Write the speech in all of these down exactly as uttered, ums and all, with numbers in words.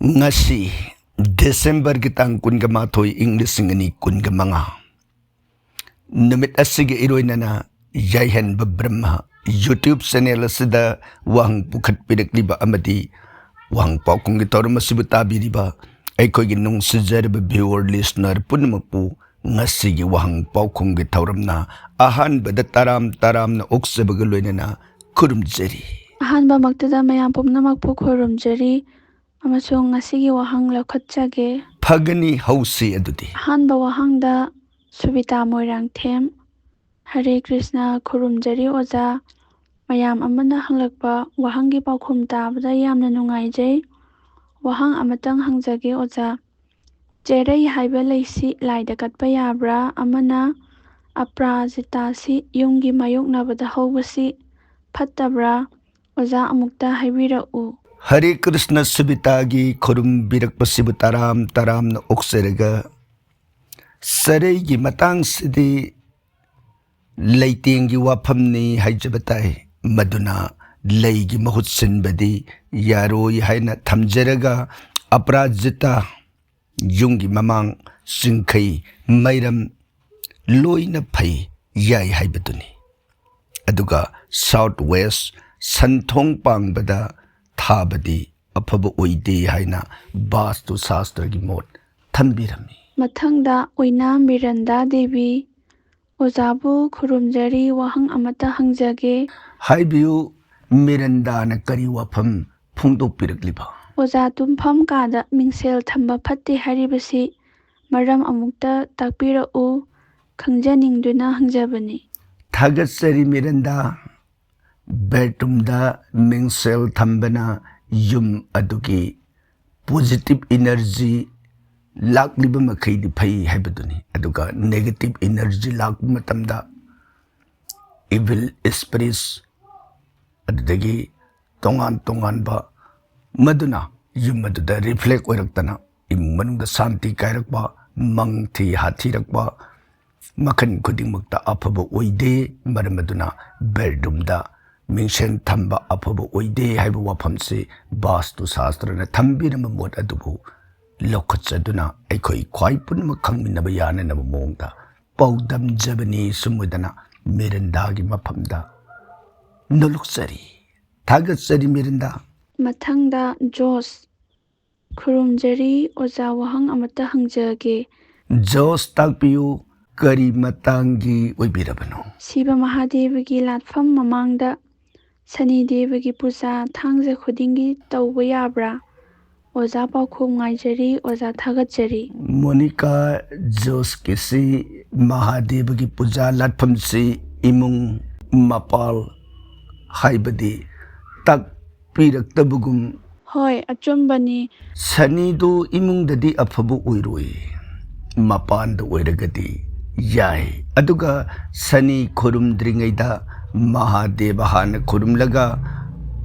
ꯉꯁꯤ ꯗꯤꯁꯦꯝꯕꯔꯒꯤ ꯇꯥꯡ ꯀꯨꯟꯒ ꯃꯥꯊꯣꯏ, ꯏꯪ ꯂꯤꯁꯤꯡ ꯑꯅꯤ ꯀꯨꯟꯒ ꯃꯉꯥ, ꯅꯨꯃꯤꯠ ꯑꯁꯤꯒ ꯏꯔꯣꯏꯅꯅ ꯌꯥꯏꯍꯟꯕ ꯕ꯭ꯔꯍ꯭ꯃ YouTube ꯆꯦꯅꯦꯜ ꯑꯁꯤꯗ ꯋꯥꯍꯪ ꯄꯨꯈꯠꯄꯤꯔꯛꯂꯤꯕ ꯑꯃꯗꯤ ꯋꯥꯍꯪ ꯄꯥꯎꯈꯨꯝꯒꯤ ꯊꯧꯔꯝ ꯑꯁꯤꯕꯨ ꯇꯥꯕꯤꯔꯤꯕ ꯑꯩꯈꯣꯏꯒꯤ ꯅꯨꯡꯁꯤꯖꯔꯕ viewer, listener ꯄꯨꯝꯅꯃꯛꯄꯨ ꯉꯁꯤꯒꯤ ꯋꯥꯍꯪ ꯄꯥꯎꯈꯨꯝꯒꯤ ꯊꯧꯔꯝꯅ ꯑꯍꯥꯟꯕꯗ ꯇꯔꯥꯝ ꯇꯔꯥꯝꯅ ꯑꯣꯛꯆꯕꯒ ꯂꯣꯏꯅꯅ ꯈꯨꯔꯨꯝꯖꯔꯤ꯫ ꯑꯍꯥꯟꯕꯃꯛꯇꯗ ꯃꯌꯥꯝ ꯄꯨꯝꯅꯃꯛꯄꯨ ꯈꯨꯔꯨꯝꯖꯔꯤ ꯑꯃꯁꯨꯡ ꯉꯁꯤꯒꯤ ꯋꯥꯍꯪ ꯂꯧꯈꯠꯆꯒꯦ꯫ ꯐꯒꯅꯤ, ꯍꯧꯁꯤ ꯑꯗꯨꯗꯤ꯫ ꯑꯍꯥꯟꯕ ꯋꯥꯍꯪꯗ ꯁꯨꯕꯤꯇꯥ ꯃꯣꯏꯔꯥꯡꯊꯦꯝ, ꯍꯔꯦ ꯀ꯭ꯔꯤꯁꯅ, ꯈꯨꯔꯨꯝꯖꯔꯤ ꯑꯣꯖꯥ꯫ ꯃꯌꯥꯝ ꯑꯃꯅ ꯍꯪꯂꯛꯄ ꯋꯥꯍꯪꯒꯤ ꯄꯥꯎꯈꯨꯝ ꯇꯥꯕꯗ ꯌꯥꯝꯅ ꯅꯨꯡꯉꯥꯏꯖꯩ꯫ ꯋꯥꯍꯪ ꯑꯃꯇꯪ ꯍꯪꯖꯒꯦ ꯑꯣꯖꯥ꯫ ꯆꯦꯔꯩ ꯍꯥꯏꯕ ꯂꯩꯁꯤ ꯂꯥꯏꯗ ꯀꯠꯄ ꯌꯥꯕ꯭ꯔꯥ? ꯑꯃꯅ ꯑꯄ꯭ꯔꯥꯖꯤꯇꯥꯁꯤ ꯌꯨꯝꯒꯤ ꯃꯥꯌꯣꯛꯅꯕꯗ ꯍꯧꯕꯁꯤ ꯐꯠꯇꯕ꯭ꯔꯥ? ꯑꯣꯖꯥ ꯑꯃꯨꯛꯇ ꯍꯥꯏꯕꯤꯔꯛꯎ꯫ ꯍꯔꯦ ꯀ꯭ꯔꯤꯁꯅ ꯁꯨꯕꯤꯇꯥꯒꯤ ꯈꯨꯔꯨꯝꯕꯤꯔꯛꯄꯁꯤꯕꯨ ꯇꯔꯥꯝ ꯇꯔꯥꯝꯅ ꯑꯣꯛꯆꯔꯒ, ꯆꯦꯔꯩꯒꯤ ꯃꯇꯥꯡꯁꯤꯗꯤ ꯂꯩꯇꯦꯡꯒꯤ ꯋꯥꯐꯝꯅꯤ ꯍꯥꯏꯖꯕ ꯇꯥꯏ꯫ ꯃꯗꯨꯅ ꯂꯩꯒꯤ ꯃꯍꯨꯠ ꯁꯤꯟꯕꯗꯤ ꯌꯥꯔꯣꯏ ꯍꯥꯏꯅ ꯊꯝꯖꯔꯒ, ꯑꯄ꯭ꯔꯥꯖꯤꯇꯥ, ꯌꯨꯝꯒꯤ ꯃꯃꯥꯡ, ꯆꯤꯡꯈꯩ, ꯃꯩꯔꯝ ꯂꯣꯏꯅ ꯐꯩ, ꯌꯥꯏ ꯍꯥꯏꯕꯗꯨꯅꯤ꯫ ꯑꯗꯨꯒ South West, ꯁꯟꯊꯣꯡ ꯄꯥꯡꯕꯗ ꯊꯥꯕꯗꯤ ꯑꯐꯕ ꯑꯣꯏꯗꯦ ꯍꯥꯏꯅ ꯕꯥꯁꯇꯨ ꯁꯥꯁꯇ꯭ꯔꯒꯤ ꯃꯣꯠ ꯊꯝꯕꯤꯔꯝꯃꯤ꯫ ꯃꯊꯪꯗ ꯑꯣꯏꯅꯥꯝ ꯃꯤꯔꯟꯗꯥ ꯗꯦꯕꯤ, ꯑꯣꯖꯥꯕꯨ ꯈꯨꯔꯨꯝꯖꯔꯤ, ꯋꯥꯍꯪ ꯑꯃꯠꯇ ꯍꯪꯖꯒꯦ꯫ ꯍꯥꯏꯕꯤꯌꯨ, ꯃꯤꯔꯟꯗꯥꯅ ꯀꯔꯤ ꯋꯥꯐꯝ ꯐꯣꯡꯗꯣꯛꯄꯤꯔꯛꯂꯤꯕ? ꯑꯣꯖꯥ, ꯇꯨꯝꯐꯝ ꯀꯥꯗ ꯃꯤꯡꯁꯦꯜ ꯊꯝꯕ ꯐꯠꯇꯦ ꯍꯥꯏꯔꯤꯕꯁꯤ ꯃꯔꯝ ꯑꯃꯨꯛꯇ ꯇꯥꯛꯄꯤꯔꯛꯎ, ꯈꯪꯖꯅꯤꯡꯗꯨꯅ ꯍꯪꯖꯕꯅꯤ꯫ ꯊꯥꯒꯠꯆꯔꯤ ꯃꯤꯔꯟꯗꯥ꯫ ꯕꯦꯗꯔꯨꯝꯗ ꯃꯤꯡꯁꯦꯜ ꯊꯝꯕꯅ ꯌꯨꯝ ꯑꯗꯨꯒꯤ positive energy ꯂꯥꯛꯂꯤꯕ ꯃꯈꯩꯗꯤ ꯐꯩ ꯍꯥꯏꯕꯗꯨꯅꯤ꯫ ꯑꯗꯨꯒ negative energy ꯂꯥꯛꯄ ꯃꯇꯝꯗ evil spirits, ꯑꯗꯨꯗꯒꯤ ꯇꯣꯉꯥꯟ ꯇꯣꯉꯥꯟꯕ, ꯃꯗꯨꯅ ꯌꯨꯝ ꯑꯗꯨꯗ reflect ꯑꯣꯏꯔꯛꯇꯅ ꯏꯃꯨꯡ ꯃꯅꯨꯡꯗ ꯁꯥꯟꯇꯤ ꯀꯥꯏꯔꯛꯄ, ꯃꯪ ꯊꯤ ꯍꯥꯊꯤꯔꯛꯄ, ꯃꯈꯜ ꯈꯨꯗꯤꯡꯃꯛꯇ ꯑꯐꯕ ꯑꯣꯏꯗꯦ꯫ ꯃꯔꯝ ꯑꯗꯨꯅ ꯕꯦꯗꯔꯨꯝꯗ ꯃꯤꯡꯁꯦꯜ ꯊꯝꯕ ꯑꯐꯕ ꯑꯣꯏꯗꯦ ꯍꯥꯏꯕ ꯋꯥꯐꯝꯁꯤ ꯕꯥꯁꯇꯨ ꯁꯥꯁꯇ꯭ꯔꯅ ꯊꯝꯕꯤꯔꯝꯕ ꯃꯣꯠ ꯑꯗꯨꯕꯨ ꯂꯧꯈꯠꯆꯗꯨꯅ ꯑꯩꯈꯣꯏ ꯈ꯭ꯋꯥꯏ ꯄꯨꯝꯅꯃꯛ ꯈꯪꯃꯤꯟꯅꯕ ꯌꯥꯅꯅꯕ ꯃꯑꯣꯡꯗ ꯄꯥꯎꯗꯝꯖꯕꯅꯤ꯫ ꯁꯨꯝ ꯑꯣꯏꯗꯅ ꯃꯤꯔꯟꯗꯥꯒꯤ ꯃꯐꯝꯗ ꯅꯣꯂꯨꯛꯆꯔꯤ, ꯊꯥꯒꯠꯆꯔꯤ ꯃꯤꯔꯟꯗꯥ꯫ ꯃꯊꯪꯗ ꯖꯣꯁ ꯈꯨꯔꯨꯝꯖꯔꯤ꯫ ꯑꯣꯖꯥ, ꯋꯥꯍꯪ ꯑꯃꯠꯇ ꯍꯪꯖꯒꯦ꯫ ꯖꯣꯁ, ꯇꯥꯛꯄꯤꯌꯨ, ꯀꯔꯤ ꯃꯇꯥꯡꯒꯤ ꯑꯣꯏꯕꯤꯔꯕꯅꯣ? ꯁꯤꯕ ꯃꯍꯥꯗꯦꯕꯒꯤ ꯂꯥꯠꯐꯝ ꯃꯃꯥꯡꯗ ꯁꯅꯤ ꯗꯦꯕꯒꯤ ꯄꯨꯖꯥ ꯊꯥꯡꯖ ꯈꯨꯗꯤꯡꯒꯤ ꯇꯧꯕ ꯌꯥꯕ꯭ꯔꯥ? ꯑꯣꯖꯥ ꯄꯥꯎꯈꯨꯝ ꯉꯥꯏꯖꯔꯤ꯫ ꯑꯣꯖꯥ, ꯊꯥꯒꯠꯆꯔꯤ꯫ ꯃꯣꯅꯤꯀꯥ, ꯖꯣꯁꯀꯤꯁꯤ ꯃꯍꯥꯗꯦꯕꯒꯤ ꯄꯨꯖꯥ ꯂꯥꯠꯐꯝꯁꯤ ꯏꯃꯨꯡ ꯃꯄꯥꯜ ꯍꯥꯏꯕꯗꯤ ꯇꯥꯛꯄꯤꯔꯛꯇꯕꯒꯨꯝ꯫ ꯍꯣꯏ, ꯑꯆꯨꯝꯕꯅꯤ꯫ ꯁꯅꯤꯗꯨ ꯏꯃꯨꯡꯗꯗꯤ ꯑꯐꯕ ꯑꯣꯏꯔꯣꯏ, ꯃꯄꯥꯟꯗ ꯑꯣꯏꯔꯒꯗꯤ ꯌꯥꯏ꯫ ꯑꯗꯨꯒ ꯁꯅꯤ ꯈꯨꯔꯨꯝꯗ꯭ꯔꯤꯉꯩꯗ ꯃꯍꯥꯗꯦꯕ ꯍꯥꯟꯅ ꯈꯨꯔꯨꯝꯂꯒ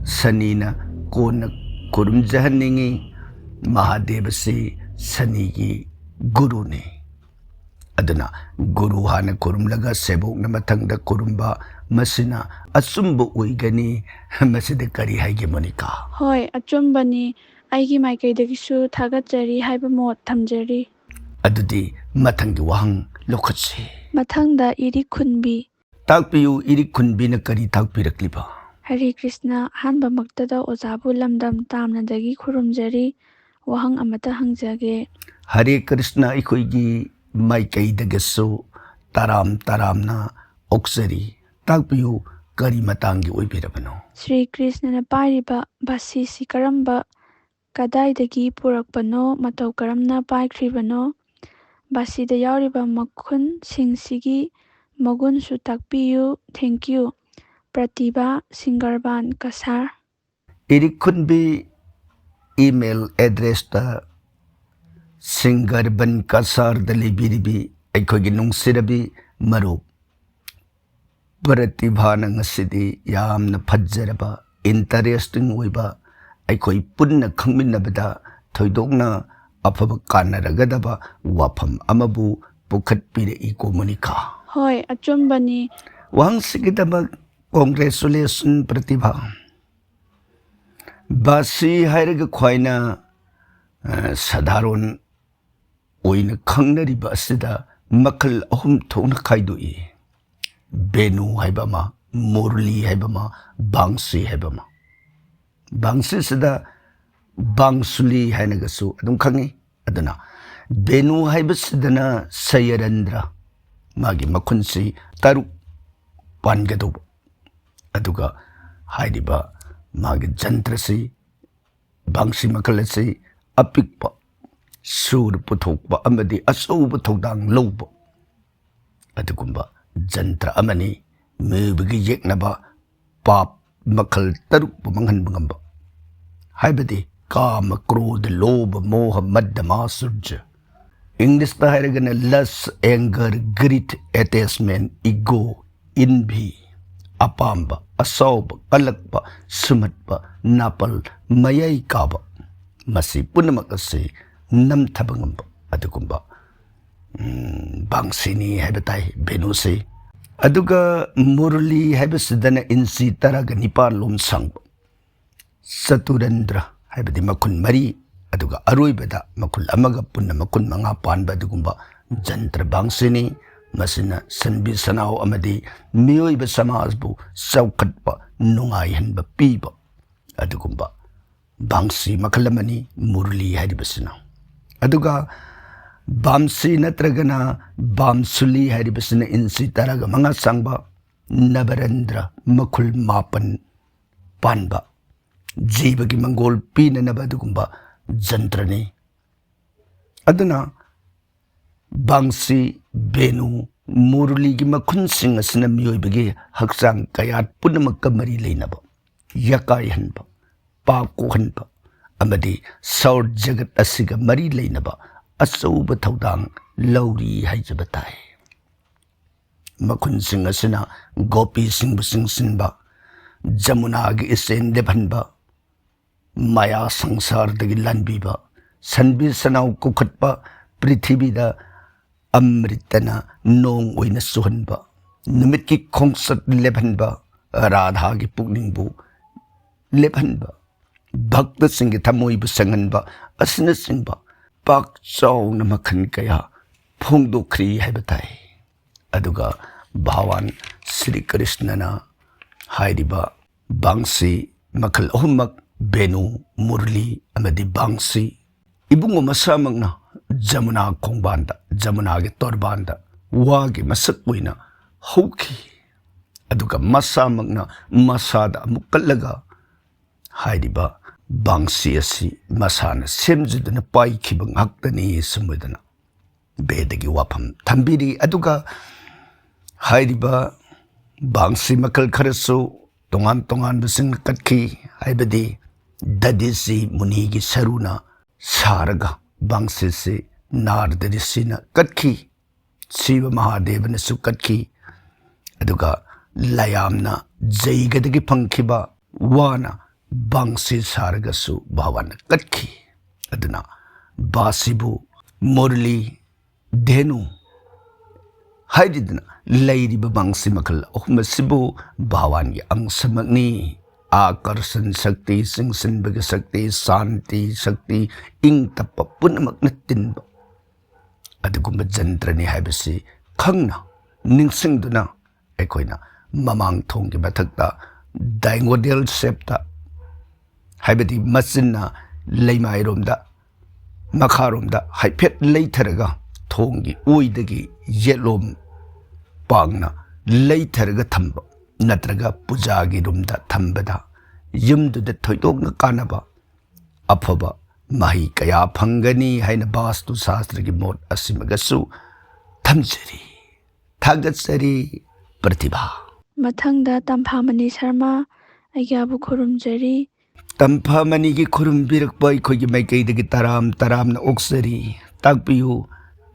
ꯁꯅꯤꯅ ꯀꯣꯟꯅ ꯈꯨꯔꯨꯝꯖꯍꯟꯅꯤꯡꯉꯤ꯫ ꯃꯍꯥꯗꯦꯕꯁꯤ ꯁꯅꯤꯒꯤ ꯒꯨꯔꯨꯅꯤ꯫ ꯑꯗꯨꯅ ꯒꯨꯔꯨ ꯍꯥꯟꯅ ꯈꯨꯔꯨꯝꯂꯒ ꯁꯦꯕꯣꯛꯅ ꯃꯊꯪꯗ ꯈꯨꯔꯨꯝꯕ, ꯃꯁꯤꯅ ꯑꯆꯨꯝꯕ ꯑꯣꯏꯒꯅꯤ꯫ ꯃꯁꯤꯗ ꯀꯔꯤ ꯍꯥꯏꯒꯦ ꯃꯣꯅꯤꯀꯥ? ꯍꯣꯏ, ꯑꯆꯨꯝꯕꯅꯤ꯫ ꯑꯩꯒꯤ ꯃꯥꯏꯀꯩꯗꯒꯤꯁꯨ ꯊꯥꯒꯠꯆꯔꯤ ꯍꯥꯏꯕ ꯃꯣꯠ ꯊꯝꯖꯔꯤ꯫ ꯑꯗꯨꯗꯤ ꯃꯊꯪꯒꯤ ꯋꯥꯍꯪ ꯂꯧꯈꯠꯁꯤ꯫ ꯃꯊꯪꯗ ꯏꯔꯤꯛ ꯈꯨꯟꯕꯤ꯫ ꯇꯥꯛꯄꯤꯌꯨ, ꯏꯔꯤꯛ ꯈꯨꯟꯕꯤꯅ ꯀꯔꯤ ꯇꯥꯛꯄꯤꯔꯛꯂꯤꯕ? ꯍꯔꯦ ꯀ꯭ꯔꯤꯁꯅ, ꯑꯍꯥꯟꯕꯃꯛꯇꯗ ꯑꯣꯖꯥꯕꯨ ꯂꯝꯗꯝ ꯇꯥꯝꯅꯗꯒꯤ ꯈꯨꯔꯨꯝꯖꯔꯤ꯫ ꯋꯥꯍꯪ ꯑꯃꯠꯇ ꯍꯪꯖꯒꯦ꯫ ꯍꯔꯦ ꯀ꯭ꯔꯤꯁꯅ, ꯑꯩꯈꯣꯏꯒꯤ ꯃꯥꯏꯀꯩꯗꯒꯤꯁꯨ ꯇꯔꯥꯝ ꯇꯔꯥꯝꯅ ꯑꯣꯛꯆꯔꯤ꯫ ꯇꯥꯛꯄꯤꯌꯨ, ꯀꯔꯤ ꯃꯇꯥꯡꯒꯤ ꯑꯣꯏꯕꯤꯔꯕꯅꯣ? ꯁ꯭ꯔꯤ ꯀ꯭ꯔꯤꯁꯅꯅ ꯄꯥꯏꯔꯤꯕ ꯕꯥꯁꯤꯁꯤ ꯀꯔꯝꯕ, ꯀꯗꯥꯏꯗꯒꯤ ꯄꯨꯔꯛꯄꯅꯣ, ꯃꯇꯧ ꯀꯔꯝꯅ ꯄꯥꯏꯈ꯭ꯔꯤꯕꯅꯣ? ꯕꯥꯁꯤꯗ ꯌꯥꯎꯔꯤꯕ ꯃꯈꯨꯟꯁꯤꯡꯁꯤꯒꯤ ꯃꯒꯨꯟꯁꯨ ꯇꯥꯛꯄꯤꯌꯨ꯫ Thank you꯫ ꯄ꯭ꯔꯇꯤꯚꯥ, ꯁꯤꯡꯒꯔꯕꯥꯟ ꯀꯁꯥꯔ꯫ ꯏꯔꯤꯛ ꯈꯨꯟꯕꯤ, ꯏꯃꯦꯜ ꯑꯦꯗ꯭ꯔꯦꯁꯇ ꯁꯤꯡꯒꯔꯕꯟ ꯀꯁꯥꯔꯗ ꯂꯩꯕꯤꯔꯤꯕꯤ ꯑꯩꯈꯣꯏꯒꯤ ꯅꯨꯡꯁꯤꯔꯕꯤ ꯃꯔꯨꯞ ꯄ꯭ꯔꯇꯤꯚꯥꯅ ꯉꯁꯤꯗꯤ ꯌꯥꯝꯅ ꯐꯖꯔꯕ, ꯏꯟꯇꯔꯦꯁꯇꯤꯡ ꯑꯣꯏꯕ, ꯑꯩꯈꯣꯏ ꯄꯨꯟꯅ ꯈꯪꯃꯤꯟꯅꯕꯗ ꯊꯣꯏꯗꯣꯛꯅ ꯑꯐꯕ ꯀꯥꯟꯅꯔꯒꯗꯕ ꯋꯥꯐꯝ ꯑꯃꯕꯨ ꯄꯨꯈꯠꯄꯤꯔꯛꯏꯀꯣ ꯃꯣꯅꯤꯀꯥ꯫ ꯍꯣꯏ, ꯑꯆꯨꯝꯕꯅꯤ꯫ ꯋꯥꯍꯪꯁꯤꯒꯤꯗꯃꯛ Congratulation, Pratibha. ꯕꯥꯁꯤ ꯍꯥꯏꯔꯒ ꯈ꯭ꯋꯥꯏꯅ, ꯑ, ꯁꯥꯙꯥꯔꯣꯟ ꯑꯣꯏꯅ ꯈꯪꯅꯔꯤꯕ ꯑꯁꯤꯗ ꯃꯈꯜ ꯑꯍꯨꯝ ꯊꯣꯛꯅ ꯈꯥꯏꯗꯣꯛꯏ꯫ ꯕꯦꯅꯨ ꯍꯥꯏꯕ ꯑꯃ, ꯃꯨꯔꯂꯤ ꯍꯥꯏꯕ ꯑꯃ, ꯕꯥꯡꯁꯤ ꯍꯥꯏꯕ ꯑꯃ꯫ ꯕꯥꯡꯁꯤꯁꯤꯗ ꯕꯥꯡꯁꯨꯂꯤ ꯍꯥꯏꯅꯒꯁꯨ ꯑꯗꯨꯝ ꯈꯪꯉꯤ꯫ ꯑꯗꯨꯅ ꯕꯦꯅꯨ ꯍꯥꯏꯕꯁꯤꯗꯅ ꯁꯌꯔꯟꯗ꯭ꯔ, ꯃꯥꯒꯤ ꯃꯈꯨꯟꯁꯤ ꯇꯔꯨꯛ ꯄꯥꯟꯒꯗꯧꯕ꯫ ꯑꯗꯨꯒ ꯍꯥꯏꯔꯤꯕ ꯃꯥꯒꯤ ꯖꯟꯇ꯭ꯔꯁꯤ, ꯕꯥꯡꯁꯤ ꯃꯈꯜ ꯑꯁꯤ ꯑꯄꯤꯛꯄ ꯁꯨꯔ ꯄꯨꯊꯣꯛꯄ ꯑꯃꯗꯤ ꯑꯆꯧꯕ ꯊꯧꯗꯥꯡ ꯂꯧꯕ ꯑꯗꯨꯒꯨꯝꯕ ꯖꯟꯇ꯭ꯔ ꯑꯃꯅꯤ꯫ ꯃꯤꯑꯣꯏꯕꯒꯤ ꯌꯦꯛꯅꯕ ꯄꯥꯞ ꯃꯈꯜ ꯇꯔꯨꯛꯄꯨ ꯃꯥꯡꯍꯟꯕ ꯉꯝꯕ, ꯍꯥꯏꯕꯗꯤ ꯀꯥꯃ, ꯀ꯭ꯔꯣꯙ, ꯂꯣꯚ, ꯃꯣꯍ, ꯃꯗ, ꯃꯥꯁꯨꯔꯖ꯫ ꯏꯪꯂꯤꯁꯇ ꯍꯥꯏꯔꯒꯅ lust, anger, greed, attachment, ego, envy, ꯑꯄꯥꯝꯕ, ꯑꯁꯥꯎꯕ, ꯀꯜꯂꯛꯄ, ꯁꯨꯝꯍꯠꯄ, ꯅꯥꯄꯜ, ꯃꯌꯥꯏ ꯀꯥꯕ, ꯃꯁꯤ ꯄꯨꯝꯅꯃꯛ ꯑꯁꯤ ꯅꯝꯊꯕ ꯉꯝꯕ ꯑꯗꯨꯒꯨꯝꯕ, ꯎꯝ, ꯕꯥꯡꯁꯤꯅꯤ ꯍꯥꯏꯕ ꯇꯥꯏ, ꯕꯦꯅꯨꯁꯤ꯫ ꯑꯗꯨꯒ ꯃꯨꯔꯂꯤ ꯍꯥꯏꯕꯁꯤꯗꯅ ꯏꯟꯆꯤ ꯇꯔꯥꯒ ꯅꯤꯄꯥꯟ ꯂꯣꯝ ꯁꯥꯡꯕ꯫ ꯆꯇꯨꯔꯟꯗ꯭ꯔ ꯍꯥꯏꯕꯗꯤ ꯃꯈꯨꯟ ꯃꯔꯤ, ꯑꯗꯨꯒ ꯑꯔꯣꯏꯕꯗ ꯃꯈꯨꯟ ꯑꯃꯒ ꯄꯨꯟꯅ ꯃꯈꯨꯟ ꯃꯉꯥ ꯄꯥꯟꯕ ꯑꯗꯨꯒꯨꯝꯕ ꯖꯟꯇ꯭ꯔ ꯕꯥꯡꯁꯤꯅꯤ꯫ ꯃꯁꯤꯅ ꯁꯟꯕꯤ ꯁꯅꯥꯎ ꯑꯃꯗꯤ ꯃꯤꯑꯣꯏꯕ ꯁꯃꯥꯖꯕꯨ ꯆꯥꯎꯈꯠꯄ, ꯅꯨꯡꯉꯥꯏꯍꯟꯕ ꯄꯤꯕ ꯑꯗꯨꯒꯨꯝꯕ ꯕꯥꯡꯁꯤ ꯃꯈꯜ ꯑꯃꯅꯤ ꯃꯨꯔꯂꯤ ꯍꯥꯏꯔꯤꯕꯁꯤꯅ꯫ ꯑꯗꯨꯒ ꯕꯥꯝꯁꯤ ꯅꯠꯇ꯭ꯔꯒꯅ ꯕꯥꯝꯁꯨꯂꯤ ꯍꯥꯏꯔꯤꯕꯁꯤꯅ ꯏꯟꯆꯤ ꯇꯔꯥꯒ ꯃꯉꯥ ꯁꯥꯡꯕ, ꯅꯕꯔꯟꯗ꯭ꯔ, ꯃꯈꯨꯜ ꯃꯥꯄꯟ ꯄꯥꯟꯕ, ꯖꯤꯕꯒꯤ ꯃꯪꯒꯣꯜ ꯄꯤꯅꯅꯕ ꯑꯗꯨꯒꯨꯝꯕ ꯖꯟꯇ꯭ꯔꯅꯤ꯫ ꯑꯗꯨꯅ ꯕꯥꯡꯁꯤ, ꯕꯦꯅꯨ, ꯃꯨꯔꯂꯤꯒꯤ ꯃꯈꯨꯟꯁꯤꯡ ꯑꯁꯤꯅ ꯃꯤꯑꯣꯏꯕꯒꯤ ꯍꯛꯆꯥꯡ ꯀꯌꯥꯠ ꯄꯨꯝꯅꯃꯛꯀ ꯃꯔꯤ ꯂꯩꯅꯕ, ꯌꯥꯀꯥꯏꯍꯟꯕ, ꯄꯥꯞ ꯀꯣꯛꯍꯟꯕ ꯑꯃꯗꯤ ꯁꯧꯔ ꯖꯒꯠ ꯑꯁꯤꯒ ꯃꯔꯤ ꯂꯩꯅꯕ ꯑꯆꯧꯕ ꯊꯧꯗꯥꯡ ꯂꯧꯔꯤ ꯍꯥꯏꯖꯕ ꯇꯥꯏ꯫ ꯃꯈꯨꯟꯁꯤꯡ ꯑꯁꯤꯅ ꯒꯣꯄꯤꯁꯤꯡꯕꯨ ꯆꯤꯡꯁꯤꯟꯕ, ꯖꯃꯨꯅꯥꯒꯤ ꯏꯆꯦꯜ ꯂꯦꯞꯍꯟꯕ, ꯃꯌꯥ ꯁꯪꯁꯥꯔꯗꯒꯤ ꯂꯥꯟꯕꯤꯕ, ꯁꯟꯕꯤ ꯁꯅꯥꯎ ꯀꯧꯈꯠꯄ, ꯄ꯭ꯔꯤꯊꯤꯕꯤꯗ ꯑꯃ꯭ꯔꯤꯇꯅ ꯅꯣꯡ ꯑꯣꯏꯅ ꯆꯨꯍꯟꯕ, ꯅꯨꯃꯤꯠꯀꯤ ꯈꯣꯡꯆꯠ ꯂꯦꯞꯍꯟꯕ, ꯔꯥꯙꯥꯒꯤ ꯄꯨꯛꯅꯤꯡꯕꯨ ꯂꯦꯞꯍꯟꯕ, ꯚꯛꯇꯁꯤꯡꯒꯤ ꯊꯃꯣꯏꯕꯨ ꯁꯦꯡꯍꯟꯕ ꯑꯁꯤꯅꯆꯤꯡꯕ ꯄꯥꯛ ꯆꯥꯎꯅ ꯃꯈꯜ ꯀꯌꯥ ꯐꯣꯡꯗꯣꯛꯈ꯭ꯔꯤ ꯍꯥꯏꯕ ꯇꯥꯏ꯫ ꯑꯗꯨꯒ ꯚꯒꯋꯥꯟ ꯁ꯭ꯔꯤ ꯀ꯭ꯔꯤꯁꯅꯅ ꯍꯥꯏꯔꯤꯕ ꯕꯥꯡꯁꯤ ꯃꯈꯜ ꯑꯍꯨꯝꯃꯛ, ꯕꯦꯅꯨ, ꯃꯨꯔꯂꯤ ꯑꯃꯗꯤ ꯕꯥꯡꯁꯤ, ꯏꯕꯨꯡꯉꯣ ꯃꯁꯥꯃꯛꯅ ꯖꯃꯨꯅꯥ ꯈꯣꯡꯕꯥꯟꯗ, ꯖꯃꯨꯅꯥꯒꯤ ꯇꯣꯔꯕꯥꯟꯗ ꯋꯥꯒꯤ ꯃꯁꯛ ꯑꯣꯏꯅ ꯍꯧꯈꯤ꯫ ꯑꯗꯨꯒ ꯃꯁꯥꯃꯛꯅ ꯃꯁꯥꯗ ꯑꯃꯨꯛ ꯀꯠꯂꯒ ꯍꯥꯏꯔꯤꯕ ꯕꯥꯡꯁꯤ ꯑꯁꯤ ꯃꯁꯥꯅ ꯁꯦꯝꯖꯗꯨꯅ ꯄꯥꯏꯈꯤꯕ ꯉꯥꯛꯇꯅꯤ ꯁꯨꯝꯕꯗꯅ ꯚꯦꯗꯒꯤ ꯋꯥꯐꯝ ꯊꯝꯕꯤꯔꯤ꯫ ꯑꯗꯨꯒ ꯍꯥꯏꯔꯤꯕ ꯕꯥꯡꯁꯤ ꯃꯈꯜ ꯈꯔꯁꯨ ꯇꯣꯉꯥꯟ ꯇꯣꯉꯥꯟꯕꯁꯤꯡꯅ ꯀꯠꯈꯤ, ꯍꯥꯏꯕꯗꯤ ꯗꯙꯤꯁꯤ ꯃꯨꯅꯤꯒꯤ ꯁꯔꯨꯅ ꯁꯥꯔꯒ ꯕꯥꯡꯁꯤꯁꯤ ꯅꯥꯔꯗ ꯔꯤꯁꯤꯅ ꯀꯠꯈꯤ, ꯁꯤꯕ ꯃꯍꯥꯗꯦꯕꯅꯁꯨ ꯀꯠꯈꯤ꯫ ꯑꯗꯨꯒ ꯂꯌꯥꯝꯅ ꯖꯩꯒꯗꯒꯤ ꯐꯪꯈꯤꯕ ꯋꯥꯅ ꯕꯥꯡꯁꯤ ꯁꯥꯔꯒꯁꯨ ꯚꯒꯋꯥꯟꯅ ꯀꯠꯈꯤ꯫ ꯑꯗꯨꯅ ꯕꯥꯁꯤꯕꯨ, ꯃꯨꯔꯂꯤ, ꯙꯦꯅꯨ ꯍꯥꯏꯔꯤꯗꯅ ꯂꯩꯔꯤꯕ ꯕꯥꯡꯁꯤ ꯃꯈꯜ ꯑꯍꯨꯝ ꯑꯁꯤꯕꯨ ꯚꯒꯋꯥꯟꯒꯤ ꯑꯪꯁꯃꯛꯅꯤ꯫ ꯑꯥꯀꯔꯁꯟ ꯁꯛꯇꯤ, ꯆꯤꯡꯁꯤꯟꯕꯒꯤ ꯁꯛꯇꯤ, ꯁꯥꯟꯇꯤ ꯁꯛꯇꯤ, ꯏꯪ ꯇꯞꯄ ꯄꯨꯝꯅꯃꯛꯅ ꯇꯤꯟꯕ ꯑꯗꯨꯒꯨꯝꯕ ꯖꯟꯇ꯭ꯔꯅꯤ ꯍꯥꯏꯕꯁꯤ ꯈꯪꯅ, ꯅꯤꯡꯁꯤꯡꯗꯨꯅ ꯑꯩꯈꯣꯏꯅ ꯃꯃꯥꯡ ꯊꯣꯡꯒꯤ ꯃꯊꯛꯇ diagonal shapeꯇ, ꯍꯥꯏꯕꯗꯤ ꯃꯆꯤꯟꯅ ꯂꯩꯃꯥꯏꯔꯣꯝꯗ, ꯃꯈꯥꯔꯣꯝꯗ ꯍꯥꯏꯐꯦꯠ ꯂꯩꯊꯔꯒ, ꯊꯣꯡꯒꯤ ꯑꯣꯏꯗꯒꯤ ꯌꯦꯠꯂꯣꯝ ꯄꯥꯡꯅ ꯂꯩꯊꯔꯒ ꯊꯝꯕ ꯅꯠꯇ꯭ꯔꯒ ꯄꯨꯖꯥꯒꯤ ꯔꯨꯝꯗ ꯊꯝꯕꯗ ꯌꯨꯝꯗꯨꯗ ꯊꯣꯏꯗꯣꯛꯅ ꯀꯥꯟꯅꯕ, ꯑꯐꯕ ꯃꯍꯩ ꯀꯌꯥ ꯐꯪꯒꯅꯤ ꯍꯥꯏꯅ ꯕꯥꯁꯇꯨ ꯁꯥꯁꯇ꯭ꯔꯒꯤ ꯃꯣꯠ ꯑꯁꯤꯃꯒꯁꯨ ꯊꯝꯖꯔꯤ꯫ ꯊꯥꯒꯠꯆꯔꯤ, ꯄ꯭ꯔꯇꯤꯚꯥ꯫ ꯃꯊꯪꯗ ꯇꯝꯐꯥꯃꯅꯤ ꯁꯔꯃ, ꯑꯩꯒꯤꯕꯨ ꯈꯨꯔꯨꯝꯖꯔꯤ꯫ ꯇꯝꯐꯥꯃꯅꯤꯒꯤ ꯈꯨꯔꯨꯝꯕꯤꯔꯛꯄ ꯑꯩꯈꯣꯏꯒꯤ ꯃꯥꯏꯀꯩꯗꯒꯤ ꯇꯔꯥꯝ ꯇꯔꯥꯝꯅ ꯑꯣꯛꯆꯔꯤ꯫ ꯇꯥꯛꯄꯤꯌꯨ,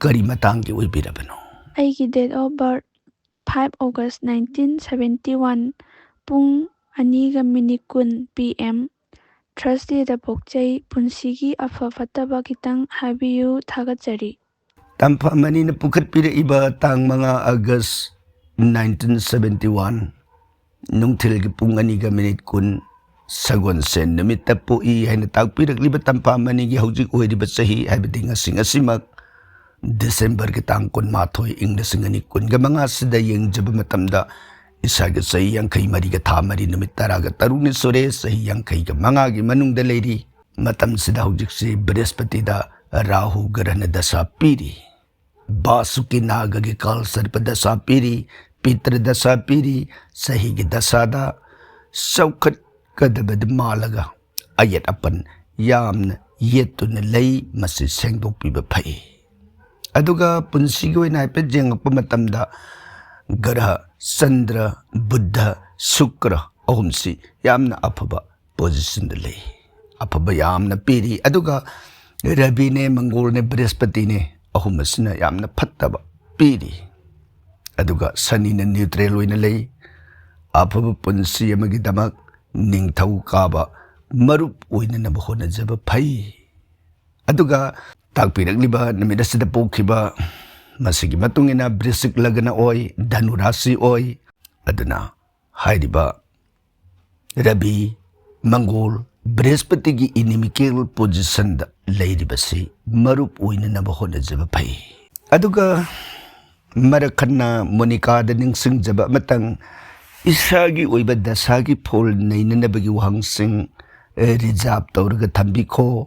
ꯀꯔꯤ ꯃꯇꯥꯡꯒꯤ ꯑꯣꯏꯕꯤꯔꯕꯅꯣ? ꯑꯩꯒꯤ date of birth five August nineteen seventy one, ꯄꯨꯡ ꯑꯅꯤꯒ ꯃꯤꯅꯤꯠ ꯀꯨꯟ P M, Thursdayꯗ ꯄꯣꯛꯆꯩ꯫ ꯄꯨꯟꯁꯤꯒꯤ ꯑꯐ ꯐꯠꯇꯕ ꯈꯤꯇꯪ ꯍꯥꯏꯕꯤꯌꯨ꯫ ꯊꯥꯒꯠꯆꯔꯤ꯫ ꯇꯝꯐꯥꯃꯅꯤꯅ ꯄꯨꯈꯠꯄꯤꯔꯛꯏꯕ ꯇꯥꯡ ꯃꯉꯥ August nineteen seventy one, ꯅꯨꯡꯊꯤꯜꯒꯤ ꯄꯨꯡ ꯑꯅꯤꯒ ꯃꯤꯅꯤꯠ ꯀꯨꯟ, ꯁꯒꯣꯜꯁꯦꯟ ꯅꯨꯃꯤꯠꯇ ꯄꯣꯛꯏ ꯍꯥꯏꯅ ꯇꯥꯛꯄꯤꯔꯛꯂꯤꯕ ꯇꯝꯐꯥ ꯃꯅꯤꯒꯤ ꯍꯧꯖꯤꯛ ꯑꯣꯏꯔꯤꯕ ꯆꯍꯤ, ꯍꯥꯏꯕꯗꯤ ꯉꯁꯤ, ꯉꯁꯤꯃꯛ ꯗꯤꯁꯦꯝꯕꯔꯒꯤ ꯇꯥꯡ ꯀꯨꯟꯃꯥꯊꯣꯏ, ꯏꯪ ꯂꯤꯁꯤꯡ ꯑꯅꯤ ꯀꯨꯟꯒ ꯃꯉꯥꯁꯤꯗ ꯌꯦꯡꯖꯕ ꯃꯇꯝꯗ, ꯏꯁꯥꯒꯤ ꯆꯍꯤ ꯌꯥꯡꯈꯩ ꯃꯔꯤꯒ ꯊꯥ ꯃꯔꯤ ꯅꯨꯃꯤꯠ ꯇꯔꯥꯒ ꯇꯔꯨꯛꯅꯤ ꯁꯨꯔꯦ꯫ ꯆꯍꯤ ꯌꯥꯡꯈꯩꯒ ꯃꯉꯥꯒꯤ ꯃꯅꯨꯡꯗ ꯂꯩꯔꯤ꯫ ꯃꯇꯝꯁꯤꯗ ꯍꯧꯖꯤꯛꯁꯤ ꯕ꯭ꯔꯤꯍꯁꯄꯇꯤꯗ ꯔꯥꯍꯨ ꯒ꯭ꯔꯍꯅ ꯗꯁꯥ ꯄꯤꯔꯤ, ꯕꯥꯁꯨꯀꯤ ꯅꯥꯒꯒꯤ ꯀꯥꯜ ꯁꯔꯄ ꯗꯁꯥ ꯄꯤꯔꯤ, ꯄꯤꯇ꯭ꯔ ꯗꯁꯥ ꯄꯤꯔꯤ꯫ ꯆꯍꯤꯒꯤ ꯗꯁꯥꯗ ꯆꯥꯎꯈꯠꯀꯗꯕꯗꯤ ꯃꯥꯜꯂꯒ ꯑꯌꯦꯠ ꯑꯄꯟ ꯌꯥꯝꯅ ꯌꯦꯠꯇꯨꯅ ꯂꯩ꯫ ꯃꯁꯤ ꯁꯦꯡꯗꯣꯛꯄꯤꯕ ꯐꯩ꯫ ꯑꯗꯨꯒ ꯄꯨꯟꯁꯤꯒꯤ ꯑꯣꯏꯅ ꯍꯥꯏꯐꯦꯠ ꯌꯦꯡꯉꯛꯄ ꯃꯇꯝꯗ, ꯒ꯭ꯔꯍ ꯆꯟꯗ꯭ꯔ, ꯕꯨꯙ, ꯁꯨꯀ꯭ꯔ ꯑꯍꯨꯝꯁꯤ ꯌꯥꯝꯅ ꯑꯐꯕ ꯄꯣꯖꯤꯁꯟꯗ ꯂꯩ, ꯑꯐꯕ ꯌꯥꯝꯅ ꯄꯤꯔꯤ꯫ ꯑꯗꯨꯒ ꯔꯕꯤꯅꯦ, ꯃꯪꯒꯣꯜꯅꯦ, ꯕ꯭ꯔꯤꯍꯁꯄꯇꯤꯅꯦ, ꯑꯍꯨꯝ ꯑꯁꯤꯅ ꯌꯥꯝꯅ ꯐꯠꯇꯕ ꯄꯤꯔꯤ꯫ ꯑꯗꯨꯒ ꯁꯅꯤꯅ ꯅ꯭ꯌꯨꯇ꯭ꯔꯦꯜ ꯑꯣꯏꯅ ꯂꯩ꯫ ꯑꯐꯕ ꯄꯨꯟꯁꯤ ꯑꯃꯒꯤꯗꯃꯛ ꯅꯤꯡꯊꯧ ꯀꯥꯕ ꯃꯔꯨꯞ ꯑꯣꯏꯅꯅꯕ ꯍꯣꯠꯅꯖꯕ ꯐꯩ꯫ ꯑꯗꯨꯒ ꯇꯥꯛꯄꯤꯔꯛꯂꯤꯕ ꯅꯨꯃꯤꯠ ꯑꯁꯤꯗ ꯄꯣꯛꯈꯤꯕ, ꯃꯁꯤꯒꯤ ꯃꯇꯨꯡ ꯏꯟꯅ ꯕ꯭ꯔꯤꯁꯤꯛ ꯂꯒꯅ ꯑꯣꯏ, ꯙꯅꯨ ꯔꯥꯁꯤ ꯑꯣꯏ꯫ ꯑꯗꯨꯅ ꯍꯥꯏꯔꯤꯕ ꯔꯕꯤ, ꯃꯪꯒꯣꯜ, ꯕ꯭ꯔꯤꯍꯁꯄꯇꯤꯒꯤ ꯏꯅꯤꯃꯤꯀꯦꯜ ꯄꯣꯖꯤꯁꯟꯗ ꯂꯩꯔꯤꯕꯁꯤ ꯃꯔꯨꯞ ꯑꯣꯏꯅꯅꯕ ꯍꯣꯠꯅꯖꯕ ꯐꯩ꯫ ꯑꯗꯨꯒ ꯃꯔꯛ ꯈꯟꯅ ꯃꯣꯅꯤꯀꯥꯗ ꯅꯤꯡꯁꯤꯡꯖꯕ ꯑꯃꯇꯪ, ꯏꯁꯥꯒꯤ ꯑꯣꯏꯕ ꯗꯁꯥꯒꯤ ꯐꯣꯜ ꯅꯩꯅꯅꯕꯒꯤ ꯋꯥꯍꯪꯁꯤꯡ ꯔꯤꯖꯥꯕ ꯇꯧꯔꯒ ꯊꯝꯕꯤꯈꯣ꯫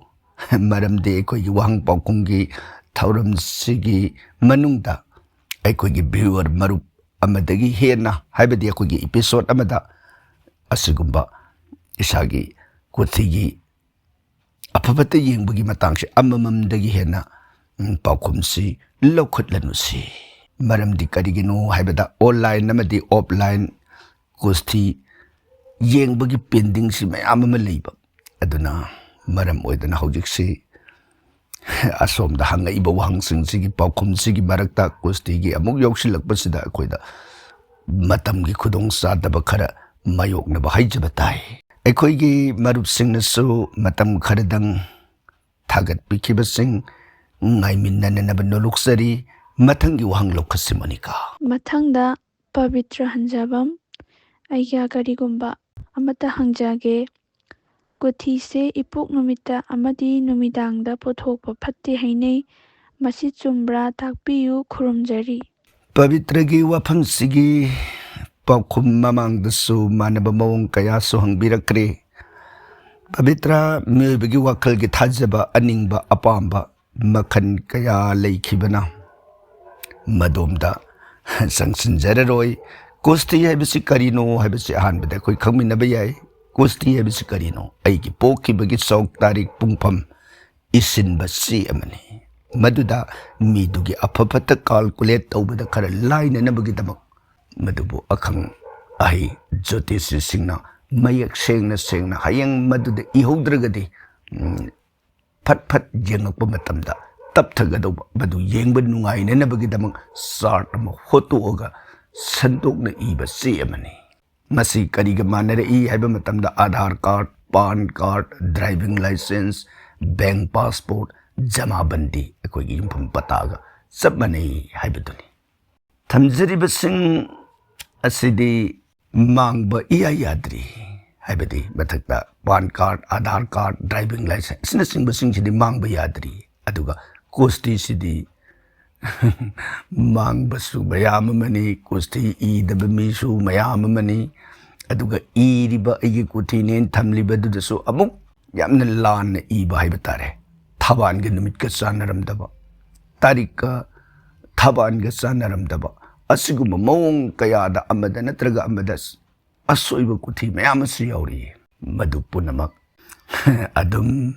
ꯃꯔꯝꯗꯤ ꯑꯩꯈꯣꯏꯒꯤ ꯋꯥꯍꯪ ꯄꯥꯎꯈꯨꯝꯒꯤ ꯊꯧꯔꯝꯁꯤꯒꯤ ꯃꯅꯨꯡꯗ ꯑꯩꯈꯣꯏꯒꯤ ꯚ꯭ꯌꯨꯋꯔ ꯃꯔꯨꯞ ꯑꯃꯗꯒꯤ ꯍꯦꯟꯅ, ꯍꯥꯏꯕꯗꯤ ꯑꯩꯈꯣꯏꯒꯤ ꯏꯄꯤꯁꯣꯠ ꯑꯃꯗ ꯑꯁꯤꯒꯨꯝꯕ ꯏꯁꯥꯒꯤ ꯀꯨꯊꯤꯒꯤ ꯑꯐꯕꯇ ꯌꯦꯡꯕꯒꯤ ꯃꯇꯥꯡꯁꯦ ꯑꯃꯃꯝꯗꯒꯤ ꯍꯦꯟꯅ, ꯎꯝ, ꯄꯥꯎꯈꯨꯝꯁꯤ ꯂꯧꯈꯠꯂꯅꯨꯁꯤ꯫ ꯃꯔꯝꯗꯤ ꯀꯔꯤꯒꯤꯅꯣ ꯍꯥꯏꯕꯗ, ꯑꯣꯟꯂꯥꯏꯟ ꯑꯃꯗꯤ ꯑꯣꯐꯂꯥꯏꯟ ꯀꯨꯁꯊꯤ ꯌꯦꯡꯕꯒꯤ ꯄꯦꯟꯗꯤꯡꯁꯤ ꯃꯌꯥꯝ ꯑꯃ ꯂꯩꯕ꯫ ꯑꯗꯨꯅ ꯃꯔꯝ ꯑꯣꯏꯗꯅ ꯍꯧꯖꯤꯛꯁꯤ ꯑꯁꯣꯝꯗ ꯍꯪꯉꯛꯏꯕ ꯋꯥꯍꯪꯁꯤꯡꯁꯤꯒꯤ ꯄꯥꯎꯈꯨꯝꯁꯤꯒꯤ ꯃꯔꯛꯇ ꯀꯨꯁꯇꯤꯒꯤ ꯑꯃꯨꯛ ꯌꯥꯎꯁꯤꯜꯂꯛꯄꯁꯤꯗ ꯑꯩꯈꯣꯏꯗ ꯃꯇꯝꯒꯤ ꯈꯨꯗꯣꯡꯆꯥꯗꯕ ꯈꯔ ꯃꯥꯌꯣꯛꯅꯕ ꯍꯥꯏꯖꯕ ꯇꯥꯏ꯫ ꯑꯩꯈꯣꯏꯒꯤ ꯃꯔꯨꯞꯁꯤꯡꯅꯁꯨ ꯃꯇꯝ ꯈꯔꯗꯪ ꯊꯥꯒꯠꯄꯤꯈꯤꯕꯁꯤꯡ ꯉꯥꯏꯃꯤꯟꯅꯅꯅꯕ ꯅꯣꯂꯨꯛꯆꯔꯤ꯫ ꯃꯊꯪꯒꯤ ꯋꯥꯍꯪ ꯂꯧꯈꯠꯁꯤ, ꯃꯣꯅꯤꯀꯥ꯫ ꯃꯊꯪꯗ ꯄꯕꯤꯇ꯭ꯔ ꯍꯟꯖꯕꯝ, ꯑꯩꯒ ꯀꯔꯤꯒꯨꯝꯕ ꯑꯃꯠꯇ ꯍꯪꯖꯒꯦ꯫ ꯀꯨꯊꯤꯁꯦ ꯏꯄꯣꯛ ꯅꯨꯃꯤꯠꯇ ꯑꯃꯗꯤ ꯅꯨꯃꯤꯗꯥꯡꯗ ꯄꯨꯊꯣꯛꯄ ꯐꯠꯇꯦ ꯍꯥꯏꯅꯩ꯫ ꯃꯁꯤ ꯆꯨꯝꯕ꯭ꯔꯥ? ꯇꯥꯛꯄꯤꯌꯨ꯫ ꯈꯨꯔꯨꯝꯖꯔꯤ꯫ ꯄꯕꯤꯇ꯭ꯔꯒꯤ ꯋꯥꯐꯝꯁꯤꯒꯤ ꯄꯥꯎꯈꯨꯝ ꯃꯃꯥꯡꯗꯁꯨ ꯃꯥꯟꯅꯕ ꯃꯑꯣꯡ ꯀꯌꯥꯁꯨ ꯍꯪꯕꯤꯔꯛꯈ꯭ꯔꯦ꯫ ꯄꯕꯤꯇ꯭ꯔ ꯃꯤꯑꯣꯏꯕꯒꯤ ꯋꯥꯈꯜꯒꯤ ꯊꯥꯖꯕ, ꯑꯅꯤꯡꯕ, ꯑꯄꯥꯝꯕ ꯃꯈꯜ ꯀꯌꯥ ꯂꯩꯈꯤꯕꯅ ꯃꯗꯣꯝꯗ ꯆꯪꯁꯤꯟꯖꯔꯔꯣꯏ꯫ ꯀꯨꯁꯇꯤ ꯍꯥꯏꯕꯁꯤ ꯀꯔꯤꯅꯣ ꯍꯥꯏꯕꯁꯤ ꯑꯍꯥꯟꯕꯗ ꯑꯩꯈꯣꯏ ꯈꯪꯃꯤꯟꯅꯕ ꯌꯥꯏ꯫ ꯀꯨꯁꯇꯤ ꯍꯥꯏꯕꯁꯤ ꯀꯔꯤꯅꯣ? ꯑꯩꯒꯤ ꯄꯣꯛꯈꯤꯕꯒꯤ ꯆꯥꯎ ꯇꯥꯔꯤꯛ ꯄꯨꯡꯐꯝ ꯏꯁꯤꯟꯕ ꯆꯦ ꯑꯃꯅꯤ꯫ ꯃꯗꯨꯗ ꯃꯤꯗꯨꯒꯤ ꯑꯐ ꯐꯠꯇ calculate ꯇꯧꯕꯗ ꯈꯔ ꯂꯥꯏꯅꯅꯕꯒꯤꯗꯃꯛ ꯃꯗꯨꯕꯨ ꯑꯈꯪ ꯑꯍꯩ ꯖꯣꯇꯤꯁꯤꯁꯤꯡꯅ ꯃꯌꯦꯛ ꯁꯦꯡꯅ ꯁꯦꯡꯅ ꯍꯌꯦꯡ ꯃꯗꯨꯗ ꯏꯍꯧꯗ꯭ꯔꯒꯗꯤ, ꯎꯝ, ꯐꯠ ꯐꯠ ꯌꯦꯡꯉꯛꯄ ꯃꯇꯝꯗ ꯇꯞꯊꯒꯗꯧꯕ, ꯃꯗꯨ ꯌꯦꯡꯕ ꯅꯨꯡꯉꯥꯏꯅꯅꯕꯒꯤꯗꯃꯛ chart ꯑꯃ ꯍꯣꯠꯇꯣꯛꯑꯒ ꯁꯟꯗꯣꯛꯅ ꯏꯕ ꯆꯦ ꯑꯃꯅꯤ꯫ ꯃꯁꯤ ꯀꯔꯤꯒ ꯃꯥꯟꯅꯔꯛꯏ ꯍꯥꯏꯕ ꯃꯇꯝꯗ Aadhaar card, PAN card, driving licence, bank passport, ꯖꯃꯥꯕꯟꯗꯤ, ꯑꯩꯈꯣꯏꯒꯤ ꯌꯨꯝꯐꯝ ꯄꯇꯥꯒ ꯆꯞ ꯃꯥꯟꯅꯩ ꯍꯥꯏꯕꯗꯨꯅꯤ꯫ ꯊꯝꯖꯔꯤꯕꯁꯤꯡ ꯑꯁꯤꯗꯤ ꯃꯥꯡꯕ ꯏꯌꯥ ꯌꯥꯗ꯭ꯔꯤ꯫ ꯍꯥꯏꯕꯗꯤ ꯃꯊꯛꯇ PAN card, Aadhaar card, driving licence ꯑꯁꯤꯅꯆꯤꯡꯕꯁꯤꯡꯁꯤꯗꯤ ꯃꯥꯡꯕ ꯌꯥꯗ꯭ꯔꯤ꯫ ꯑꯗꯨꯒ ꯀꯨꯁꯇꯤꯁꯤꯗꯤ ꯃꯥꯡꯕꯁꯨ ꯃꯌꯥꯝ ꯑꯃꯅꯤ, ꯀꯨꯁꯇꯤ ꯏꯗꯕ ꯃꯤꯁꯨ ꯃꯌꯥꯝ ꯑꯃꯅꯤ꯫ ꯑꯗꯨꯒ ꯏꯔꯤꯕ ꯑꯩꯒꯤ ꯀꯨꯊꯤꯅꯦꯅ ꯊꯝꯂꯤꯕꯗꯨꯗꯁꯨ ꯑꯃꯨꯛ ꯌꯥꯝꯅ ꯂꯥꯟꯅ ꯏꯕ ꯍꯥꯏꯕ ꯇꯥꯔꯦ꯫ ꯊꯕꯥꯟꯒ ꯅꯨꯃꯤꯠꯀ ꯆꯥꯟꯅꯔꯝꯗꯕ, ꯇꯥꯔꯤꯛꯀ ꯊꯕꯥꯟꯒ ꯆꯥꯟꯅꯔꯝꯗꯕ, ꯑꯁꯤꯒꯨꯝꯕ ꯃꯑꯣꯡ ꯀꯌꯥꯗ ꯑꯃꯗ ꯅꯠꯇ꯭ꯔꯒ ꯑꯃꯗ ꯑꯁꯣꯏꯕ ꯀꯨꯊꯤ ꯃꯌꯥꯝ ꯑꯃꯁꯨ ꯌꯥꯎꯔꯤ꯫ ꯃꯗꯨ ꯄꯨꯝꯅꯃꯛ ꯑꯗꯨꯝ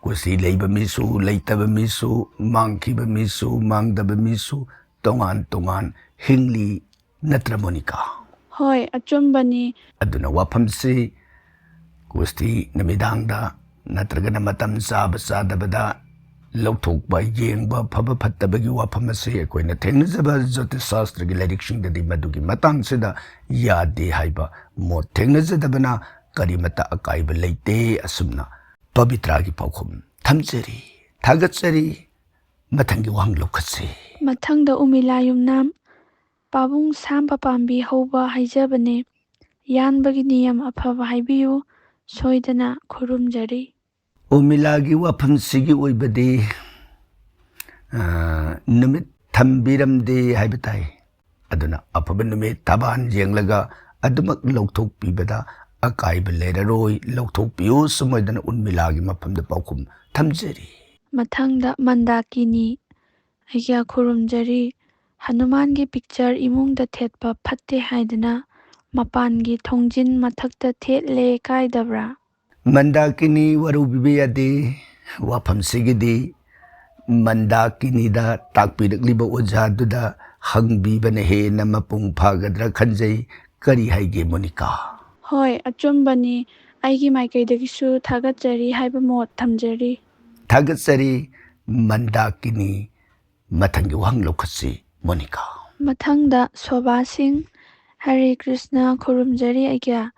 ꯀꯨꯁꯤ ꯂꯩꯕ ꯃꯤꯁꯨ, ꯂꯩꯇꯕ ꯃꯤꯁꯨ, ꯃꯥꯡꯈꯤꯕ ꯃꯤꯁꯨ, ꯃꯥꯡꯗꯕ ꯃꯤꯁꯨ ꯇꯣꯉꯥꯟ ꯇꯣꯉꯥꯟ ꯍꯤꯡꯂꯤ, ꯅꯠꯇ꯭ꯔ ꯃꯣꯅꯤꯀꯥ? ꯍꯣꯏ, ꯑꯆꯨꯝꯕꯅꯤ꯫ ꯑꯗꯨꯅ ꯋꯥꯐꯝꯁꯤ ꯀꯨꯁꯇꯤ ꯅꯨꯃꯤꯗꯥꯡꯗ ꯅꯠꯇ꯭ꯔꯒꯅ ꯃꯇꯝ ꯆꯥꯕ ꯆꯥꯗꯕꯗ ꯂꯧꯊꯣꯛꯄ, ꯌꯦꯡꯕ ꯐꯕ ꯐꯠꯇꯕꯒꯤ ꯋꯥꯐꯝ ꯑꯁꯤ ꯑꯩꯈꯣꯏꯅ ꯊꯦꯡꯅꯖꯕ ꯖꯣꯇꯤꯁ ꯁꯥꯁꯇ꯭ꯔꯒꯤ ꯂꯥꯏꯔꯤꯛꯁꯤꯡꯗꯗꯤ ꯃꯗꯨꯒꯤ ꯃꯇꯥꯡꯁꯤꯗ ꯌꯥꯗꯦ ꯍꯥꯏꯕ ꯃꯣꯠ ꯊꯦꯡꯅꯖꯗꯕꯅ ꯀꯔꯤꯃꯠꯇ ꯑꯀꯥꯏꯕ ꯂꯩꯇꯦ꯫ ꯑꯁꯨꯝꯅ ꯄꯕꯤꯇ꯭ꯔꯥꯒꯤ ꯄꯥꯎꯈꯨꯝ ꯊꯝꯖꯔꯤ꯫ ꯊꯥꯒꯠꯆꯔꯤ꯫ ꯃꯊꯪꯒꯤ ꯋꯥꯍꯪ ꯂꯧꯈꯠꯁꯤ꯫ ꯃꯊꯪꯗ ꯎꯃꯤꯂꯥ ꯌꯨꯝꯅꯥꯝ ꯄꯥꯕꯨꯡ ꯁꯥꯝꯕ ꯄꯥꯝꯕꯤ ꯍꯧꯕ ꯍꯥꯏꯖꯕꯅꯦ꯫ ꯌꯥꯟꯕꯒꯤ ꯅꯤꯌꯝ ꯑꯐꯕ ꯍꯥꯏꯕꯤꯌꯨ꯫ ꯁꯣꯏꯗꯅ ꯈꯨꯔꯨꯝꯖꯔꯤ꯫ ꯎꯔꯃꯤꯂꯥꯒꯤ ꯋꯥꯐꯝꯁꯤꯒꯤ ꯑꯣꯏꯕꯗꯤ, ꯑ, ꯅꯨꯃꯤꯠ ꯊꯝꯕꯤꯔꯝꯗꯦ ꯍꯥꯏꯕ ꯇꯥꯏ꯫ ꯑꯗꯨꯅ ꯑꯐꯕ ꯅꯨꯃꯤꯠ ꯊꯕꯥꯟ ꯌꯦꯡꯂꯒ ꯑꯗꯨꯃꯛ ꯂꯧꯊꯣꯛꯄꯤꯕꯗ ꯑꯀꯥꯏꯕ ꯂꯩꯔꯔꯣꯏ, ꯂꯧꯊꯣꯛꯄꯤꯌꯨ꯫ ꯁꯨꯝ ꯑꯣꯏꯗꯅ ꯎꯔꯃꯤꯂꯥꯒꯤ ꯃꯐꯝꯗ ꯄꯥꯎꯈꯨꯝ ꯊꯝꯖꯔꯤ꯫ ꯃꯊꯪꯗ ꯃꯟꯗꯥꯀꯤꯅꯤ ꯑꯩꯒ ꯈꯨꯔꯨꯝꯖꯔꯤ꯫ ꯍꯅꯨꯃꯥꯟꯒꯤ ꯄꯤꯛꯆꯔ ꯏꯃꯨꯡꯗ ꯊꯦꯠꯄ ꯐꯠꯇꯦ ꯍꯥꯏꯗꯅ ꯃꯄꯥꯟꯒꯤ ꯊꯣꯡꯖꯤꯟ ꯃꯊꯛꯇ ꯊꯦꯠꯂꯦ, ꯀꯥꯏꯗꯕ꯭ꯔꯥ? ꯃꯟꯗꯥꯀꯤꯅꯤ ꯋꯥꯔꯧꯕꯤꯕ ꯌꯥꯗꯦ꯫ ꯋꯥꯐꯝꯁꯤꯒꯤꯗꯤ ꯃꯟꯗꯥꯀꯤꯅꯤꯗ ꯇꯥꯛꯄꯤꯔꯛꯂꯤꯕ ꯑꯣꯖꯥꯗꯨꯗ ꯍꯪꯕꯤꯕꯅ ꯍꯦꯟꯅ ꯃꯄꯨꯡ ꯐꯥꯒꯗ꯭ꯔꯥ ꯈꯟꯖꯩ꯫ ꯀꯔꯤ ꯍꯥꯏꯒꯦ, ꯃꯣꯅꯤꯀꯥ? ꯍꯣꯏ, ꯑꯆꯨꯝꯕꯅꯤ꯫ ꯑꯩꯒꯤ ꯃꯥꯏꯀꯩꯗꯒꯤꯁꯨ ꯊꯥꯒꯠꯆꯔꯤ ꯍꯥꯏꯕ ꯃꯣꯠ ꯊꯝꯖꯔꯤ꯫ ꯊꯥꯒꯠꯆꯔꯤ, ꯃꯟꯗꯥꯀꯤꯅꯤ꯫ ꯃꯊꯪꯒꯤ ꯋꯥꯍꯪ ꯂꯧꯈꯠꯁꯤ, ꯃꯣꯅꯤꯀꯥ꯫ ꯃꯊꯪꯗ ꯁꯣꯚꯥ ꯁꯤꯡ, ꯍꯔꯦ ꯀ꯭ꯔꯤꯁꯅ, ꯈꯨꯔꯨꯝꯖꯔꯤ ꯑꯩꯒ꯫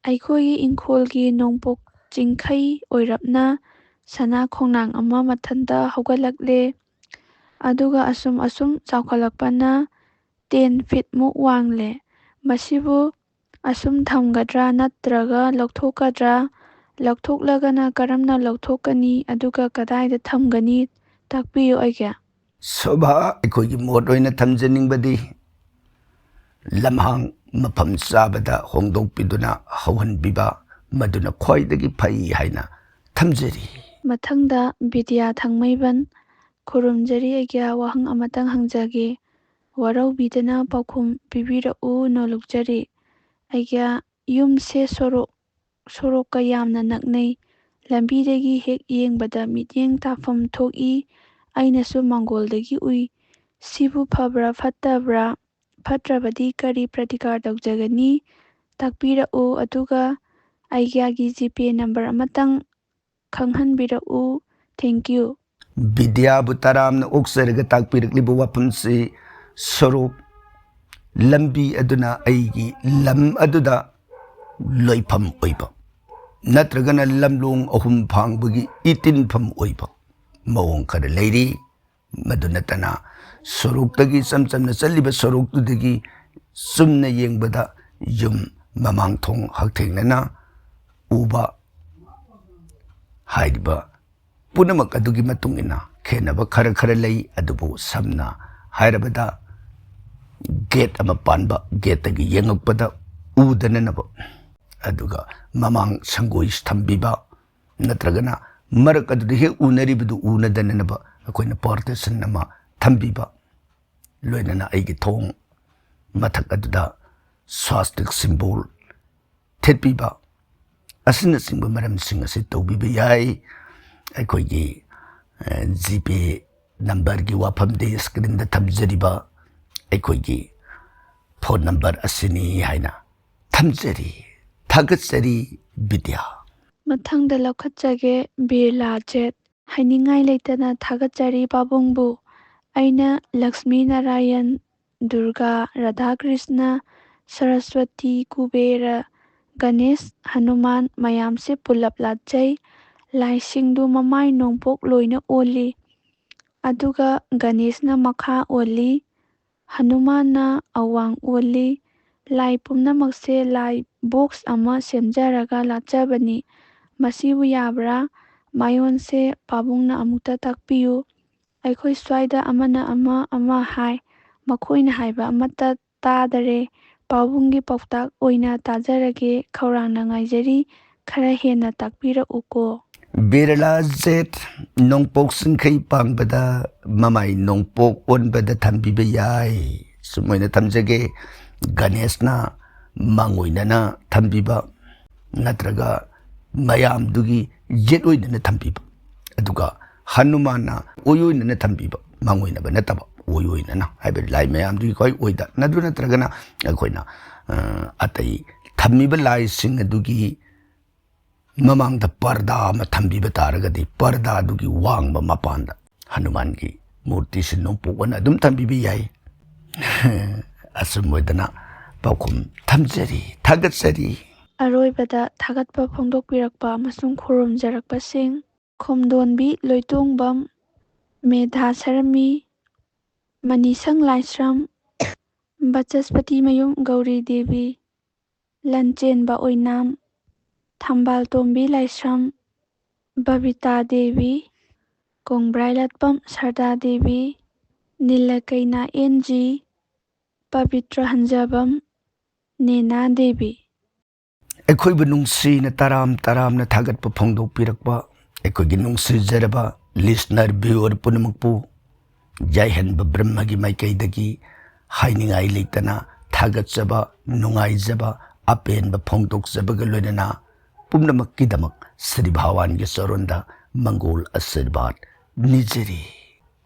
ꯑꯩꯈꯣꯏꯒꯤ ꯏꯪꯈꯣꯜꯒꯤ ꯅꯣꯡꯄꯣꯛ ꯆꯤꯡꯈꯩ ꯑꯣꯏꯔꯞꯅ ꯁꯅꯥ ꯈꯣꯡꯅꯥꯡ ꯑꯃ ꯃꯊꯟꯇ ꯍꯧꯒꯠꯂꯛꯂꯦ꯫ ꯑꯗꯨꯒ ꯑꯁꯨꯝ ꯑꯁꯨꯝ ꯆꯥꯎꯈꯠꯂꯛꯄꯅ ꯇꯦꯟ ꯐꯤꯠꯃꯨꯛ ꯋꯥꯡꯂꯦ꯫ ꯃꯁꯤꯕꯨ ꯑꯁꯨꯝ ꯊꯝꯒꯗ꯭ꯔꯥ ꯅꯠꯇ꯭ꯔꯒ ꯂꯧꯊꯣꯛꯀꯗ꯭ꯔꯥ? ꯂꯧꯊꯣꯛꯂꯒꯅ ꯀꯔꯝꯅ ꯂꯧꯊꯣꯛꯀꯅꯤ? ꯑꯗꯨꯒ ꯀꯗꯥꯏꯗ ꯊꯝꯒꯅꯤ? ꯇꯥꯛꯄꯤꯌꯨ ꯑꯩꯒ꯫ ꯁꯣꯚꯥ, ꯑꯩꯈꯣꯏꯒꯤ ꯃꯣꯠ ꯑꯣꯏꯅ ꯊꯝꯖꯅꯤꯡꯕꯗꯤ ꯂꯝꯍꯥꯡ ꯃꯐꯝ ꯆꯥꯕꯗ ꯍꯣꯡꯗꯣꯛꯄꯤꯗꯨꯅ ꯍꯧꯍꯟꯕꯤꯕ, ꯃꯗꯨꯅ ꯈ꯭ꯋꯥꯏꯗꯒꯤ ꯐꯩ ꯍꯥꯏꯅ ꯊꯝꯖꯔꯤ꯫ ꯃꯊꯪꯗ ꯕꯤꯗ꯭ꯌꯥ ꯊꯥꯡꯃꯩꯕꯟ, ꯈꯨꯔꯨꯝꯖꯔꯤ ꯑꯩꯒ꯫ ꯋꯥꯍꯪ ꯑꯃꯇꯪ ꯍꯪꯖꯒꯦ, ꯋꯥꯔꯧꯕꯤꯗꯅ ꯄꯥꯎꯈꯨꯝ ꯄꯤꯕꯤꯔꯛꯎ, ꯅꯣꯂꯨꯛꯆꯔꯤ꯫ ꯑꯩꯒ, ꯌꯨꯝꯁꯦ ꯁꯣꯔꯣꯛ, ꯁꯣꯔꯣꯛꯀ ꯌꯥꯝꯅ ꯅꯛꯅꯩ꯫ ꯂꯝꯕꯤꯗꯒꯤ ꯍꯦꯛ ꯌꯦꯡꯕꯗ ꯃꯤꯠꯌꯦꯡ ꯇꯥꯐꯝ ꯊꯣꯛꯏ꯫ ꯑꯩꯅꯁꯨ ꯃꯥꯡꯒꯣꯜꯗꯒꯤ ꯎꯏ꯫ ꯁꯤꯕꯨ ꯐꯕ꯭ꯔꯥ ꯐꯠꯇꯕ꯭ꯔꯥ? ꯐꯠꯇ꯭ꯔꯕꯗꯤ ꯀꯔꯤ ꯄ꯭ꯔꯇꯤꯀꯥꯔ ꯇꯧꯖꯒꯅꯤ? ꯇꯥꯛꯄꯤꯔꯛꯎ꯫ ꯑꯗꯨꯒ ꯑꯩꯒꯤ ꯖꯤꯄꯦ ꯅꯝꯕꯔ ꯑꯃꯇꯪ ꯈꯪꯍꯟꯕꯤꯔꯛꯎ꯫ Thank you꯫ ꯕꯤꯗ꯭ꯌꯥꯕꯨ ꯇꯔꯥꯝꯅ ꯑꯣꯛꯆꯔꯒ ꯇꯥꯛꯄꯤꯔꯛꯂꯤꯕ ꯋꯥꯐꯝꯁꯤ, ꯁꯣꯔꯣꯛ ꯂꯝꯕꯤ ꯑꯗꯨꯅ ꯑꯩꯒꯤ ꯂꯝ ꯑꯗꯨꯗ ꯂꯣꯏꯐꯝ ꯑꯣꯏꯕ ꯅꯠꯇ꯭ꯔꯒꯅ ꯂꯝꯂꯣꯡ ꯑꯍꯨꯝ ꯐꯥꯡꯕꯒꯤ ꯏꯇꯤꯟꯐꯝ ꯑꯣꯏꯕ ꯃꯑꯣꯡ ꯈꯔ ꯂꯩꯔꯤ꯫ ꯃꯗꯨ ꯅꯠꯇꯅ ꯁꯣꯔꯣꯛꯇꯒꯤ ꯏꯆꯝ ꯆꯝꯅ ꯆꯠꯂꯤꯕ ꯁꯣꯔꯣꯛꯇꯨꯗꯒꯤ ꯆꯨꯝꯅ ꯌꯦꯡꯕꯗ ꯌꯨꯝ ꯃꯃꯥꯡ ꯊꯣꯡ ꯍꯛꯊꯦꯡꯅꯅ ꯎꯕ꯫ ꯍꯥꯏꯔꯤꯕ ꯄꯨꯝꯅꯃꯛ ꯑꯗꯨꯒꯤ ꯃꯇꯨꯡ ꯏꯟꯅ ꯈꯦꯠꯅꯕ ꯈꯔ ꯈꯔ ꯂꯩ, ꯑꯗꯨꯕꯨ ꯁꯝꯅ ꯍꯥꯏꯔꯕꯗ ꯒꯦꯠ ꯑꯃ ꯄꯥꯟꯕ, ꯒꯦꯠꯇꯒꯤ ꯌꯦꯡꯉꯛꯄꯗ ꯎꯗꯅꯅꯕ, ꯑꯗꯨꯒ ꯃꯃꯥꯡ ꯁꯪꯒꯣꯏ ꯊꯝꯕꯤꯕ, ꯅꯠꯇ꯭ꯔꯒꯅ ꯃꯔꯛ ꯑꯗꯨꯗ ꯍꯦꯛ ꯎꯅꯔꯤꯕꯗꯨ ꯎꯅꯗꯅꯅꯕ ꯑꯩꯈꯣꯏꯅ ꯄꯥꯔꯇꯤꯁꯟ ꯑꯃ ꯊꯝꯕꯤꯕ, ꯂꯣꯏꯅꯅ ꯑꯩꯒꯤ ꯊꯣꯡ ꯃꯊꯛ ꯑꯗꯨꯗ ꯁ꯭ꯋꯥꯁꯇꯤꯛ ꯁꯤꯝꯕꯣꯜ ꯊꯦꯠꯄꯤꯕ, ꯑꯁꯤꯅꯆꯤꯡꯕ ꯃꯔꯝꯁꯤꯡ ꯑꯁꯤ ꯇꯧꯕꯤꯕ ꯌꯥꯏ꯫ ꯑꯩꯈꯣꯏꯒꯤ, ꯑ, ꯖꯤꯄꯦ ꯅꯝꯕꯔꯒꯤ ꯋꯥꯐꯝꯗꯤ ꯁ꯭ꯀ꯭ꯔꯤꯟꯗ ꯊꯝꯖꯔꯤꯕ ꯑꯩꯈꯣꯏꯒꯤ ꯐꯣꯟ ꯅꯝꯕꯔ ꯑꯁꯤꯅꯤ ꯍꯥꯏꯅ ꯊꯝꯖꯔꯤ꯫ ꯊꯥꯒꯠꯆꯔꯤ, ꯕꯤꯗ꯭ꯌꯥ꯫ ꯃꯊꯪꯗ ꯂꯧꯈꯠꯆꯒꯦ ꯕꯤꯔꯂꯥ ꯖꯦꯠ꯫ ꯍꯥꯏꯅꯤꯡꯉꯥꯏ ꯂꯩꯇꯅ ꯊꯥꯒꯠꯆꯔꯤ ꯄꯥꯕꯨꯡꯕꯨ꯫ ꯑꯩꯅ ꯂꯛꯁꯃꯤ ꯅꯥꯔꯥꯌꯟ, ꯗꯨꯔꯒꯥ, ꯔꯥꯙꯥꯀ꯭ꯔꯤꯁꯅ, ꯁꯔꯁ꯭ꯋꯇꯤ, ꯀꯨꯕꯦꯔ, ꯒꯅꯦꯁ, ꯍꯅꯨꯃꯥꯟ ꯃꯌꯥꯝꯁꯦ ꯄꯨꯂꯞ ꯂꯥꯠꯆꯩ꯫ ꯂꯥꯏꯁꯤꯡꯗꯨ ꯃꯃꯥꯏ ꯅꯣꯡꯄꯣꯛ ꯂꯣꯏꯅ ꯑꯣꯜꯂꯤ꯫ ꯑꯗꯨꯒ ꯒꯅꯦꯁꯅ ꯃꯈꯥ ꯑꯣꯜꯂꯤ꯫ ꯍꯅꯨꯃꯥꯟꯅ ꯑꯋꯥꯡ ꯑꯣꯜꯂꯤ꯫ ꯂꯥꯏ ꯄꯨꯝꯅꯃꯛꯁꯦ ꯂꯥꯏ ꯕꯣꯛꯁ ꯑꯃ ꯁꯦꯝꯖꯔꯒ ꯂꯥꯠꯆꯕꯅꯤ꯫ ꯃꯁꯤꯕꯨ ꯌꯥꯕ꯭ꯔꯥ? ꯃꯥꯌꯣꯟꯁꯦ ꯄꯥꯕꯨꯡꯅ ꯑꯃꯨꯛꯇ ꯇꯥꯛꯄꯤꯌꯨ꯫ ꯑꯩꯈꯣꯏ ꯁ꯭ꯋꯥꯏꯗ ꯑꯃꯅ ꯑꯃ ꯑꯃ ꯍꯥꯏ, ꯃꯈꯣꯏꯅ ꯍꯥꯏꯕ ꯑꯃꯠꯇ ꯇꯥꯗꯔꯦ꯫ ꯄꯥꯕꯨꯡꯒꯤ ꯄꯥꯎꯇꯥꯛ ꯑꯣꯏꯅ ꯇꯥꯖꯔꯒꯦ, ꯈꯧꯔꯥꯡꯅ ꯉꯥꯏꯖꯔꯤ꯫ ꯈꯔ ꯍꯦꯟꯅ ꯇꯥꯛꯄꯤꯔꯛꯎꯀꯣ꯫ ꯕꯤꯔꯂꯥ ꯖꯦꯠ, ꯅꯣꯡꯄꯣꯛ ꯆꯤꯡꯈꯩ ꯄꯥꯡꯕꯗ ꯃꯃꯥꯏ ꯅꯣꯡꯄꯣꯛ ꯑꯣꯟꯕꯗ ꯊꯝꯕꯤꯕ ꯌꯥꯏ꯫ ꯁꯨꯝ ꯑꯣꯏꯅ ꯊꯝꯖꯒꯦ, ꯒꯅꯦꯁꯅ ꯃꯥꯡꯑꯣꯏꯅꯅ ꯊꯝꯕꯤꯕ, ꯅꯠꯇ꯭ꯔꯒ ꯃꯌꯥꯝꯗꯨꯒꯤ ꯌꯦꯠ ꯑꯣꯏꯅꯅ ꯊꯝꯕꯤꯕ, ꯑꯗꯨꯒ ꯍꯅꯨꯃꯥꯟꯅ ꯑꯣꯏ ꯑꯣꯏꯅꯅ ꯊꯝꯕꯤꯕ, ꯃꯥꯡꯑꯣꯏꯅꯕ ꯅꯠꯇꯕ, ꯑꯣꯏ ꯑꯣꯏꯅꯅ ꯍꯥꯏꯕ ꯂꯥꯏ ꯃꯌꯥꯝꯗꯨꯒꯤ ꯈ꯭ꯋꯥꯏ ꯑꯣꯏꯗ, ꯅꯠꯇ꯭ꯔ-, ꯅꯠꯇ꯭ꯔꯒꯅ ꯑꯩꯈꯣꯏꯅ, ꯑ, ꯑꯇꯩ ꯊꯝꯃꯤꯕ ꯂꯥꯏꯁꯤꯡ ꯑꯗꯨꯒꯤ ꯃꯃꯥꯡꯗ ꯄꯔꯗꯥ ꯑꯃ ꯊꯝꯕꯤꯕ ꯇꯥꯔꯒꯗꯤ, ꯄꯔꯗꯥꯗꯨꯒꯤ ꯋꯥꯡꯃ ꯃꯄꯥꯟꯗ ꯍꯅꯨꯃꯥꯟꯒꯤ ꯃꯨꯔꯇꯤꯁꯤ ꯅꯣꯡꯄꯣꯛ ꯑꯣꯏꯅ ꯑꯗꯨꯝ ꯊꯝꯕꯤꯕ ꯌꯥꯏ꯫ ꯑꯁꯨꯝ ꯑꯣꯏꯗꯅ ꯄꯥꯎꯈꯨꯝ ꯊꯝꯖꯔꯤ, ꯊꯥꯒꯠꯆꯔꯤ꯫ ꯑꯔꯣꯏꯕꯗ ꯊꯥꯒꯠꯄ ꯐꯣꯡꯗꯣꯛꯄꯤꯔꯛꯄ ꯑꯃꯁꯨꯡ ꯈꯨꯔꯨꯝꯖꯔꯛꯄꯁꯤꯡ: ꯈꯣꯝꯗꯣꯟꯕꯤ ꯂꯣꯏꯇꯣꯡꯕꯝ, ꯃꯦꯙꯥ ꯁꯔꯃꯤ, ꯃꯅꯤꯁꯪ ꯂꯥꯏꯁ꯭ꯔꯝ, ꯕꯆꯁꯄꯇꯤꯃꯌꯨꯝ ꯒꯧꯔꯤ ꯗꯦꯕꯤ, ꯂꯟꯆꯦꯟꯕ ꯑꯣꯏꯅꯥꯝ, ꯊꯝꯕꯥꯜꯇꯣꯝꯕꯤ ꯂꯥꯏꯁ꯭ꯔꯝ, ꯕꯕꯤꯇꯥ ꯗꯦꯕꯤ, ꯀꯣꯡꯕ꯭ꯔꯥꯏꯂꯠꯄꯝ ꯁꯔꯗꯥ ꯗꯦꯕꯤ, ꯅꯤꯂꯀꯩꯅꯥ ꯑꯦꯟ ꯖꯤ, ꯄꯕꯤꯇ꯭ꯔ ꯍꯟꯖꯕꯝ, ꯅꯦꯅꯥ ꯗꯦꯕꯤ꯫ ꯑꯩꯈꯣꯏꯕꯨ ꯅꯨꯡꯁꯤꯅ ꯇꯔꯥꯝ ꯇꯔꯥꯝꯅ ꯊꯥꯒꯠꯄ ꯐꯣꯡꯗꯣꯛꯄꯤꯔꯛꯄ ꯑꯩꯈꯣꯏꯒꯤ ꯅꯨꯡꯁꯤꯖꯔꯕ listener, viewer ꯄꯨꯝꯅꯃꯛꯄꯨ ꯌꯥꯏꯍꯟꯕ ꯕ꯭ꯔꯍ꯭ꯃꯒꯤ ꯃꯥꯏꯀꯩꯗꯒꯤ ꯍꯥꯏꯅꯤꯡꯉꯥꯏ ꯂꯩꯇꯅ ꯊꯥꯒꯠꯆꯕ, ꯅꯨꯡꯉꯥꯏꯖꯕ, ꯑꯄꯦꯟꯕ ꯐꯣꯡꯗꯣꯛꯆꯕꯒ ꯂꯣꯏꯅꯅ ꯄꯨꯝꯅꯃꯛꯀꯤꯗꯃꯛ ꯁ꯭ꯔꯤ ꯚꯒꯋꯥꯟꯒꯤ ꯆꯔꯣꯟꯗ ꯃꯪꯒꯣꯜ ꯑꯁꯤꯔꯕꯥꯗ ꯅꯤꯖꯔꯤ꯫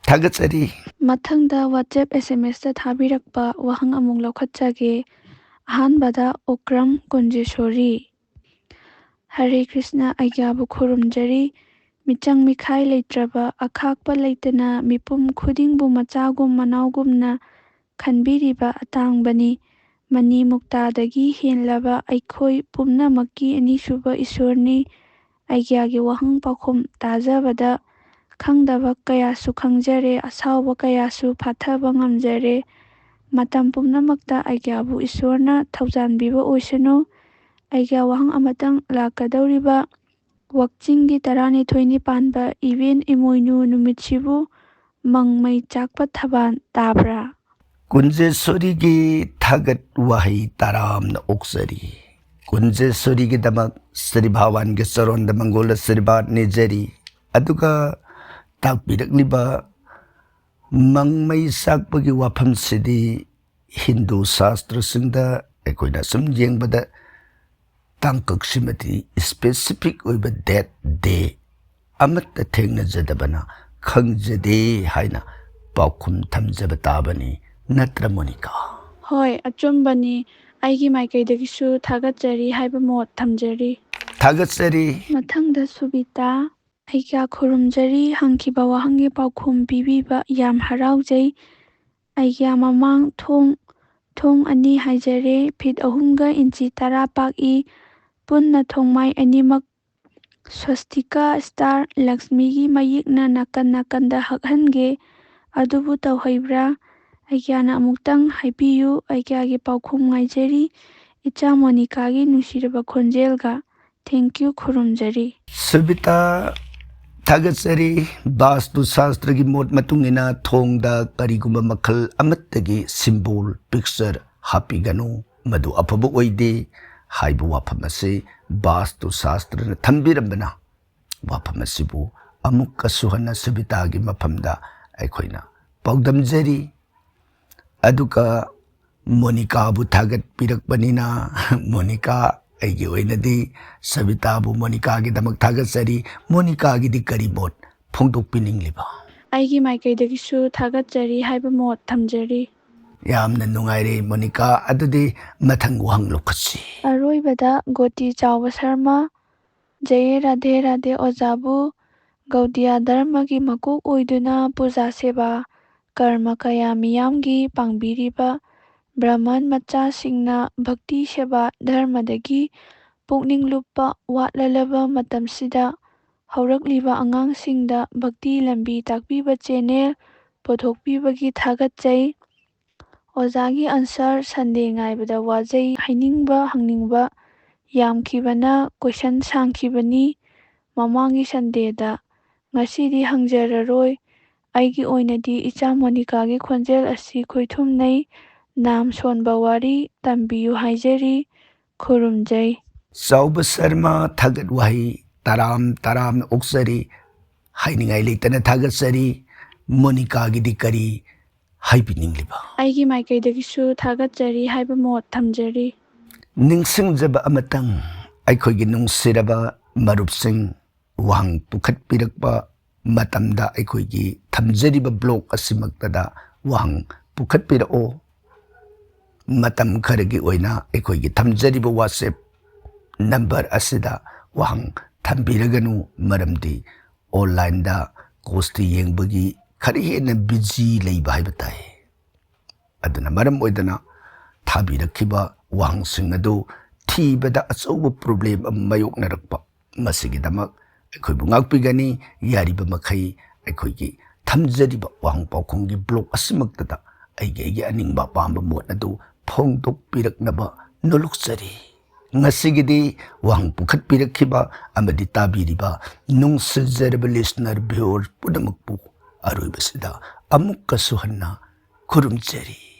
ꯊꯥꯒꯠꯆꯔꯤ꯫ ꯃꯊꯪꯗ WhatsApp S M S ꯇ ꯊꯥꯕꯤꯔꯛꯄ ꯋꯥꯍꯪ ꯑꯃꯨꯛ ꯂꯧꯈꯠꯆꯒꯦ꯫ ꯑꯍꯥꯟꯕꯗ ꯑꯣꯀ꯭ꯔꯝ ꯀꯨꯟꯖꯦꯁꯣꯔꯤ꯫ ꯍꯔꯦ ꯀ꯭ꯔꯤꯁꯅ, ꯑꯩꯒ꯭ꯌꯥꯕꯨ ꯈꯨꯔꯨꯝꯖꯔꯤ꯫ ꯃꯤꯆꯪ ꯃꯤꯈꯥꯏ ꯂꯩꯇ꯭ꯔꯕ, ꯑꯈꯥꯛꯄ ꯂꯩꯇꯅ ꯃꯤꯄꯨꯝ ꯈꯨꯗꯤꯡꯕꯨ ꯃꯆꯥꯒꯨꯝ ꯃꯅꯥꯎꯒꯨꯝꯅ ꯈꯟꯕꯤꯔꯤꯕ ꯑꯇꯥꯡꯕꯅꯤ꯫ ꯃꯅꯤ ꯃꯨꯛꯇꯥꯗꯒꯤ ꯍꯦꯟꯂꯕ ꯑꯩꯈꯣꯏ ꯄꯨꯝꯅꯃꯛꯀꯤ ꯑꯅꯤꯁꯨꯕ ꯏꯁꯣꯔꯅꯤ꯫ ꯑꯩꯒ꯭ꯌꯥꯒꯤ ꯋꯥꯍꯪ ꯄꯥꯎꯈꯨꯝ ꯇꯥꯖꯕꯗ ꯈꯪꯗꯕ ꯀꯌꯥꯁꯨ ꯈꯪꯖꯔꯦ, ꯑꯁꯥꯎꯕ ꯀꯌꯥꯁꯨ ꯐꯥꯊꯕ ꯉꯝꯖꯔꯦ꯫ ꯃꯇꯝ ꯄꯨꯝꯅꯃꯛꯇ ꯑꯩꯒ꯭ꯌꯥꯕꯨ ꯏꯁꯣꯔꯅ ꯊꯧꯖꯥꯟꯕꯤꯕ ꯑꯣꯏꯁꯅꯨ꯫ ꯑꯩꯒ꯭ꯌꯥ ꯋꯥꯍꯪ ꯑꯃꯇꯪ ꯂꯥꯛꯀꯗꯧꯔꯤꯕ ꯋꯥꯛꯆꯤꯡꯒꯤ ꯇꯔꯥꯅꯤꯊꯣꯏꯅꯤ ꯄꯥꯟꯕ ꯏꯕꯦꯟ ꯏꯃꯣꯏꯅꯨ ꯅꯨꯃꯤꯠꯁꯤꯕꯨ ꯃꯪ ꯃꯩ ꯆꯥꯛꯄ ꯊꯕꯥꯜ ꯇꯥꯕ꯭ꯔꯥ? ꯀꯨꯟꯖꯦꯁꯣꯔꯤꯒꯤ ꯊꯥꯒꯠ ꯋꯥꯍꯩ ꯇꯔꯥꯝꯅ ꯑꯣꯛꯆꯔꯤ꯫ ꯀꯨꯟꯖꯦꯁꯣꯔꯤꯒꯤꯗꯃꯛ ꯁ꯭ꯔꯤ ꯚꯒꯋꯥꯟꯒꯤ ꯆꯔꯣꯟꯗ ꯃꯪꯒꯣꯜ ꯑꯁꯤꯔꯕꯥꯗ ꯅꯤꯖꯔꯤ꯫ ꯑꯗꯨꯒ ꯇꯥꯛꯄꯤꯔꯛꯂꯤꯕ ꯃꯪ ꯃꯩ ꯆꯥꯛꯄꯒꯤ ꯋꯥꯐꯝꯁꯤꯗꯤ ꯍꯤꯟꯗꯨ ꯁꯥꯁꯇ꯭ꯔꯁꯤꯡꯗ ꯑꯩꯈꯣꯏꯅ ꯁꯨꯝ ꯌꯦꯡꯕꯗ ꯇꯥꯡꯀꯛꯁꯤꯃꯗꯤ specific ꯑꯣꯏꯕ date, day ꯑꯃꯠꯇ ꯊꯦꯡꯅꯖꯗꯕꯅ ꯈꯪꯖꯗꯦ ꯍꯥꯏꯅ ꯄꯥꯎꯈꯨꯝ ꯊꯝꯖꯕ ꯇꯥꯕꯅꯤ, ꯅꯠꯇ꯭ꯔ ꯃꯣꯅꯤꯀꯥ? ꯍꯣꯏ, ꯑꯆꯨꯝꯕꯅꯤ꯫ ꯑꯩꯒꯤ ꯃꯥꯏꯀꯩꯗꯒꯤꯁꯨ ꯊꯥꯒꯠꯆꯔꯤ ꯍꯥꯏꯕ ꯃꯣꯠ ꯊꯝꯖꯔꯤ꯫ ꯊꯥꯒꯠꯆꯔꯤ꯫ ꯃꯊꯪꯗ ꯁꯨꯕꯤꯇꯥ, ꯑꯩꯒ꯭ꯌꯥ ꯈꯨꯔꯨꯝꯖꯔꯤ꯫ ꯍꯪꯈꯤꯕ ꯋꯥꯍꯪꯒꯤ ꯄꯥꯎꯈꯨꯝ ꯄꯤꯕꯤꯕ ꯌꯥꯝ ꯍꯔꯥꯎꯖꯩ꯫ ꯑꯩꯒ꯭ꯌꯥ ꯃꯃꯥꯡ ꯊꯣꯡ, ꯊꯣꯡ ꯑꯅꯤ ꯍꯥꯏꯖꯔꯦ, ꯐꯤꯠ ꯑꯍꯨꯝꯒ ꯏꯟꯆꯤ ꯇꯔꯥ ꯄꯥꯛꯏ꯫ ꯄꯨꯟꯅ ꯊꯣꯡꯃꯥꯏ ꯑꯅꯤꯃꯛ ꯁ꯭ꯋꯁꯇꯤꯀꯥ ꯁ꯭ꯇꯥꯔ ꯂꯛꯁꯃꯤꯒꯤ ꯃꯌꯦꯛꯅ ꯅꯥꯀꯟ ꯅꯥꯀꯟꯗ ꯍꯛꯍꯟꯒꯦ꯫ ꯑꯗꯨꯕꯨ ꯇꯧꯍꯩꯕ꯭ꯔꯥ? ꯑꯩꯒ꯭ꯌꯥꯅ ꯑꯃꯨꯛꯇꯪ ꯍꯥꯏꯕꯤꯌꯨ꯫ ꯑꯩꯒ꯭ꯌꯥꯒꯤ ꯄꯥꯎꯈꯨꯝ ꯉꯥꯏꯖꯔꯤ꯫ ꯏꯆꯥ ꯃꯣꯅꯤꯀꯥꯒꯤ ꯅꯨꯡꯁꯤꯔꯕ ꯈꯣꯟꯖꯦꯜꯒ꯫ Thank you, ꯈꯨꯔꯨꯝꯖꯔꯤ꯫ ꯁꯨꯕꯤꯇꯥ, ꯊꯥꯒꯠꯆꯔꯤ꯫ ꯕꯥꯁꯇꯨ ꯁꯥꯁꯇ꯭ꯔꯒꯤ ꯃꯣꯠ ꯃꯇꯨꯡ ꯏꯟꯅ ꯊꯣꯡꯗ ꯀꯔꯤꯒꯨꯝꯕ ꯃꯈꯜ ꯑꯃꯠꯇꯒꯤ symbol, picture ꯍꯥꯞꯄꯤꯒꯅꯨ, ꯃꯗꯨ ꯑꯐꯕ ꯑꯣꯏꯗꯦ ꯍꯥꯏꯕ ꯋꯥꯐꯝ ꯑꯁꯤ ꯕꯥꯁꯇꯨ ꯁꯥꯁꯇ꯭ꯔꯅ ꯊꯝꯕꯤꯔꯝꯕꯅ ꯋꯥꯐꯝ ꯑꯁꯤꯕꯨ ꯑꯃꯨꯛꯀꯁꯨ ꯍꯟꯅ ꯁꯨꯕꯤꯇꯥꯒꯤ ꯃꯐꯝꯗ ꯑꯩꯈꯣꯏꯅ ꯄꯥꯎꯗꯝꯖꯔꯤ꯫ ꯑꯗꯨꯒ ꯃꯣꯅꯤꯀꯥꯕꯨ ꯊꯥꯒꯠꯄꯤꯔꯛꯄꯅꯤꯅ, ꯃꯣꯅꯤꯀꯥ, ꯑꯩꯒꯤ ꯑꯣꯏꯅꯗꯤ ꯁꯕꯤꯇꯥꯕꯨ ꯃꯣꯅꯤꯀꯥꯒꯤꯗꯃꯛ ꯊꯥꯒꯠꯆꯔꯤ꯫ ꯃꯣꯅꯤꯀꯥꯒꯤꯗꯤ ꯀꯔꯤ ꯃꯣꯠ ꯐꯣꯡꯗꯣꯛꯄꯤꯅꯤꯡꯂꯤꯕ? ꯑꯩꯒꯤ ꯃꯥꯏꯀꯩꯗꯒꯤꯁꯨ ꯊꯥꯒꯠꯆꯔꯤ ꯍꯥꯏꯕ ꯃꯣꯠ ꯊꯝꯖꯔꯤ꯫ ꯌꯥꯝꯅ ꯅꯨꯡꯉꯥꯏꯔꯦ ꯃꯣꯅꯤꯀꯥ꯫ ꯑꯗꯨꯗꯤ ꯃꯊꯪ ꯋꯥꯍꯪ ꯂꯧꯈꯠꯁꯤ꯫ ꯑꯔꯣꯏꯕꯗ ꯒꯣꯇꯤ ꯆꯥꯎꯕ ꯁꯔꯃ, ꯖꯌꯦ ꯔꯥꯙꯦ ꯔꯥꯙꯦ ꯑꯣꯖꯥꯕꯨ꯫ ꯒꯧꯗꯤꯌꯥ ꯙꯔꯃꯒꯤ ꯃꯀꯣꯛ ꯑꯣꯏꯗꯨꯅ ꯄꯨꯖꯥ ꯁꯦꯕꯥ ꯀꯔꯃ ꯀꯌꯥ ꯃꯤꯌꯥꯝꯒꯤ ꯄꯥꯡꯕꯤꯔꯤꯕ ꯕ꯭ꯔꯍꯃꯟ ꯃꯆꯥꯁꯤꯡꯅ ꯚꯛꯇꯤ ꯁꯦꯕꯥ ꯙꯔꯃꯗꯒꯤ ꯄꯨꯛꯅꯤꯡ ꯂꯨꯞꯄ ꯋꯥꯠꯂꯂꯕ ꯃꯇꯝꯁꯤꯗ ꯍꯧꯔꯛꯂꯤꯕ ꯑꯉꯥꯡꯁꯤꯡꯗ ꯚꯛꯇꯤ ꯂꯝꯕꯤ ꯇꯥꯛꯄꯤꯕ channel ꯄꯨꯊꯣꯛꯄꯤꯕꯒꯤ ꯊꯥꯒꯠꯆꯩ꯫ ꯑꯣꯖꯥꯒꯤ answer Sunday ꯉꯥꯏꯕꯗ ꯋꯥꯖꯩ꯫ ꯍꯥꯏꯅꯤꯡꯕ ꯍꯪꯅꯤꯡꯕ ꯌꯥꯝꯈꯤꯕꯅ question ꯁꯥꯡꯈꯤꯕꯅꯤ ꯃꯃꯥꯡꯒꯤ Sundayꯗ꯫ ꯉꯁꯤꯗꯤ ꯍꯪꯖꯔꯔꯣꯏ꯫ ꯑꯩꯒꯤ ꯑꯣꯏꯅꯗꯤ ꯏꯆꯥ ꯃꯣꯅꯤꯀꯥꯒꯤ ꯈꯣꯟꯖꯦꯜ ꯑꯁꯤ ꯈꯣꯏꯊꯨꯝꯅꯩ꯫ ꯅꯥꯝ ꯁꯣꯟꯕ ꯋꯥꯔꯤ ꯇꯝꯕꯤꯌꯨ ꯍꯥꯏꯖꯔꯤ꯫ ꯈꯨꯔꯨꯝꯖꯩ꯫ ꯆꯥꯎꯕ ꯁꯔꯃ, ꯊꯥꯒꯠ ꯋꯥꯍꯩ ꯇꯔꯥꯝ ꯇꯔꯥꯝꯅ ꯑꯣꯛꯆꯔꯤ꯫ ꯍꯥꯏꯅꯤꯡꯉꯥꯏ ꯂꯩꯇꯅ ꯊꯥꯒꯠꯆꯔꯤ꯫ ꯃꯣꯅꯤꯀꯥꯒꯤꯗꯤ ꯀꯔꯤ ꯍꯥꯏꯕꯤꯅꯤꯡꯂꯤꯕ? ꯑꯩꯒꯤ ꯃꯥꯏꯀꯩꯗꯒꯤꯁꯨ ꯊꯥꯒꯠꯆꯔꯤ ꯍꯥꯏꯕ ꯃꯣꯠ ꯊꯝꯖꯔꯤ꯫ ꯅꯤꯡꯁꯤꯡꯖꯕ ꯑꯃꯇꯪ, ꯑꯩꯈꯣꯏꯒꯤ ꯅꯨꯡꯁꯤꯔꯕ ꯃꯔꯨꯞꯁꯤꯡ, ꯋꯥꯍꯪ ꯄꯨꯈꯠꯄꯤꯔꯛꯄ ꯃꯇꯝꯗ ꯑꯩꯈꯣꯏꯒꯤ ꯊꯝꯖꯔꯤꯕ blog ꯑꯁꯤꯃꯛꯇꯗ ꯋꯥꯍꯪ ꯄꯨꯈꯠꯄꯤꯔꯛꯑꯣ꯫ ꯃꯇꯝ ꯈꯔꯒꯤ ꯑꯣꯏꯅ ꯑꯩꯈꯣꯏꯒꯤ ꯊꯝꯖꯔꯤꯕ WhatsApp number ꯑꯁꯤꯗ ꯋꯥꯍꯪ ꯊꯝꯕꯤꯔꯒꯅꯨ, ꯃꯔꯝꯗꯤ onlineꯗ ꯒꯣꯁꯇꯤ ꯌꯦꯡꯕꯒꯤ ꯈꯔ ꯍꯦꯟꯅ busy ꯂꯩꯕ ꯍꯥꯏꯕ ꯇꯥꯏ꯫ ꯑꯗꯨꯅ ꯃꯔꯝ ꯑꯣꯏꯗꯅ ꯊꯥꯕꯤꯔꯛꯈꯤꯕ ꯋꯥꯍꯪꯁꯤꯡ ꯑꯗꯨ ꯊꯤꯕꯗ ꯑꯆꯧꯕ problem ꯑꯃ ꯃꯥꯌꯣꯛꯅꯔꯛꯄ, ꯃꯁꯤꯒꯤꯗꯃꯛ ꯑꯩꯈꯣꯏꯕꯨ ꯉꯥꯛꯄꯤꯒꯅꯤ꯫ ꯌꯥꯔꯤꯕ ꯃꯈꯩ ꯑꯩꯈꯣꯏꯒꯤ ꯊꯝꯖꯔꯤꯕ ꯋꯥꯍꯪ ꯄꯥꯎꯈꯨꯝꯒꯤ blog ꯑꯁꯤꯃꯛꯇꯗ ꯑꯩꯒꯤ ꯑꯩꯒꯤ ꯑꯅꯤꯡꯕ ꯑꯄꯥꯝꯕ ꯃꯣꯠ ꯑꯗꯨ ꯐꯣꯡꯗꯣꯛꯄꯤꯔꯛꯅꯕ ꯅꯣꯂꯨꯛꯆꯔꯤ꯫ ꯉꯁꯤꯒꯤꯗꯤ ꯋꯥꯍꯪ ꯄꯨꯈꯠꯄꯤꯔꯛꯈꯤꯕ ꯑꯃꯗꯤ ꯇꯥꯕꯤꯔꯤꯕ ꯅꯨꯡꯁꯤꯖꯔꯕ listener, viewer ꯄꯨꯝꯅꯃꯛꯄꯨ ꯑꯔꯣꯏꯕꯁꯤꯗ ꯑꯃꯨꯛꯀꯁꯨ ꯍꯟꯅ ꯈꯨꯔꯨꯝꯖꯔꯤ꯫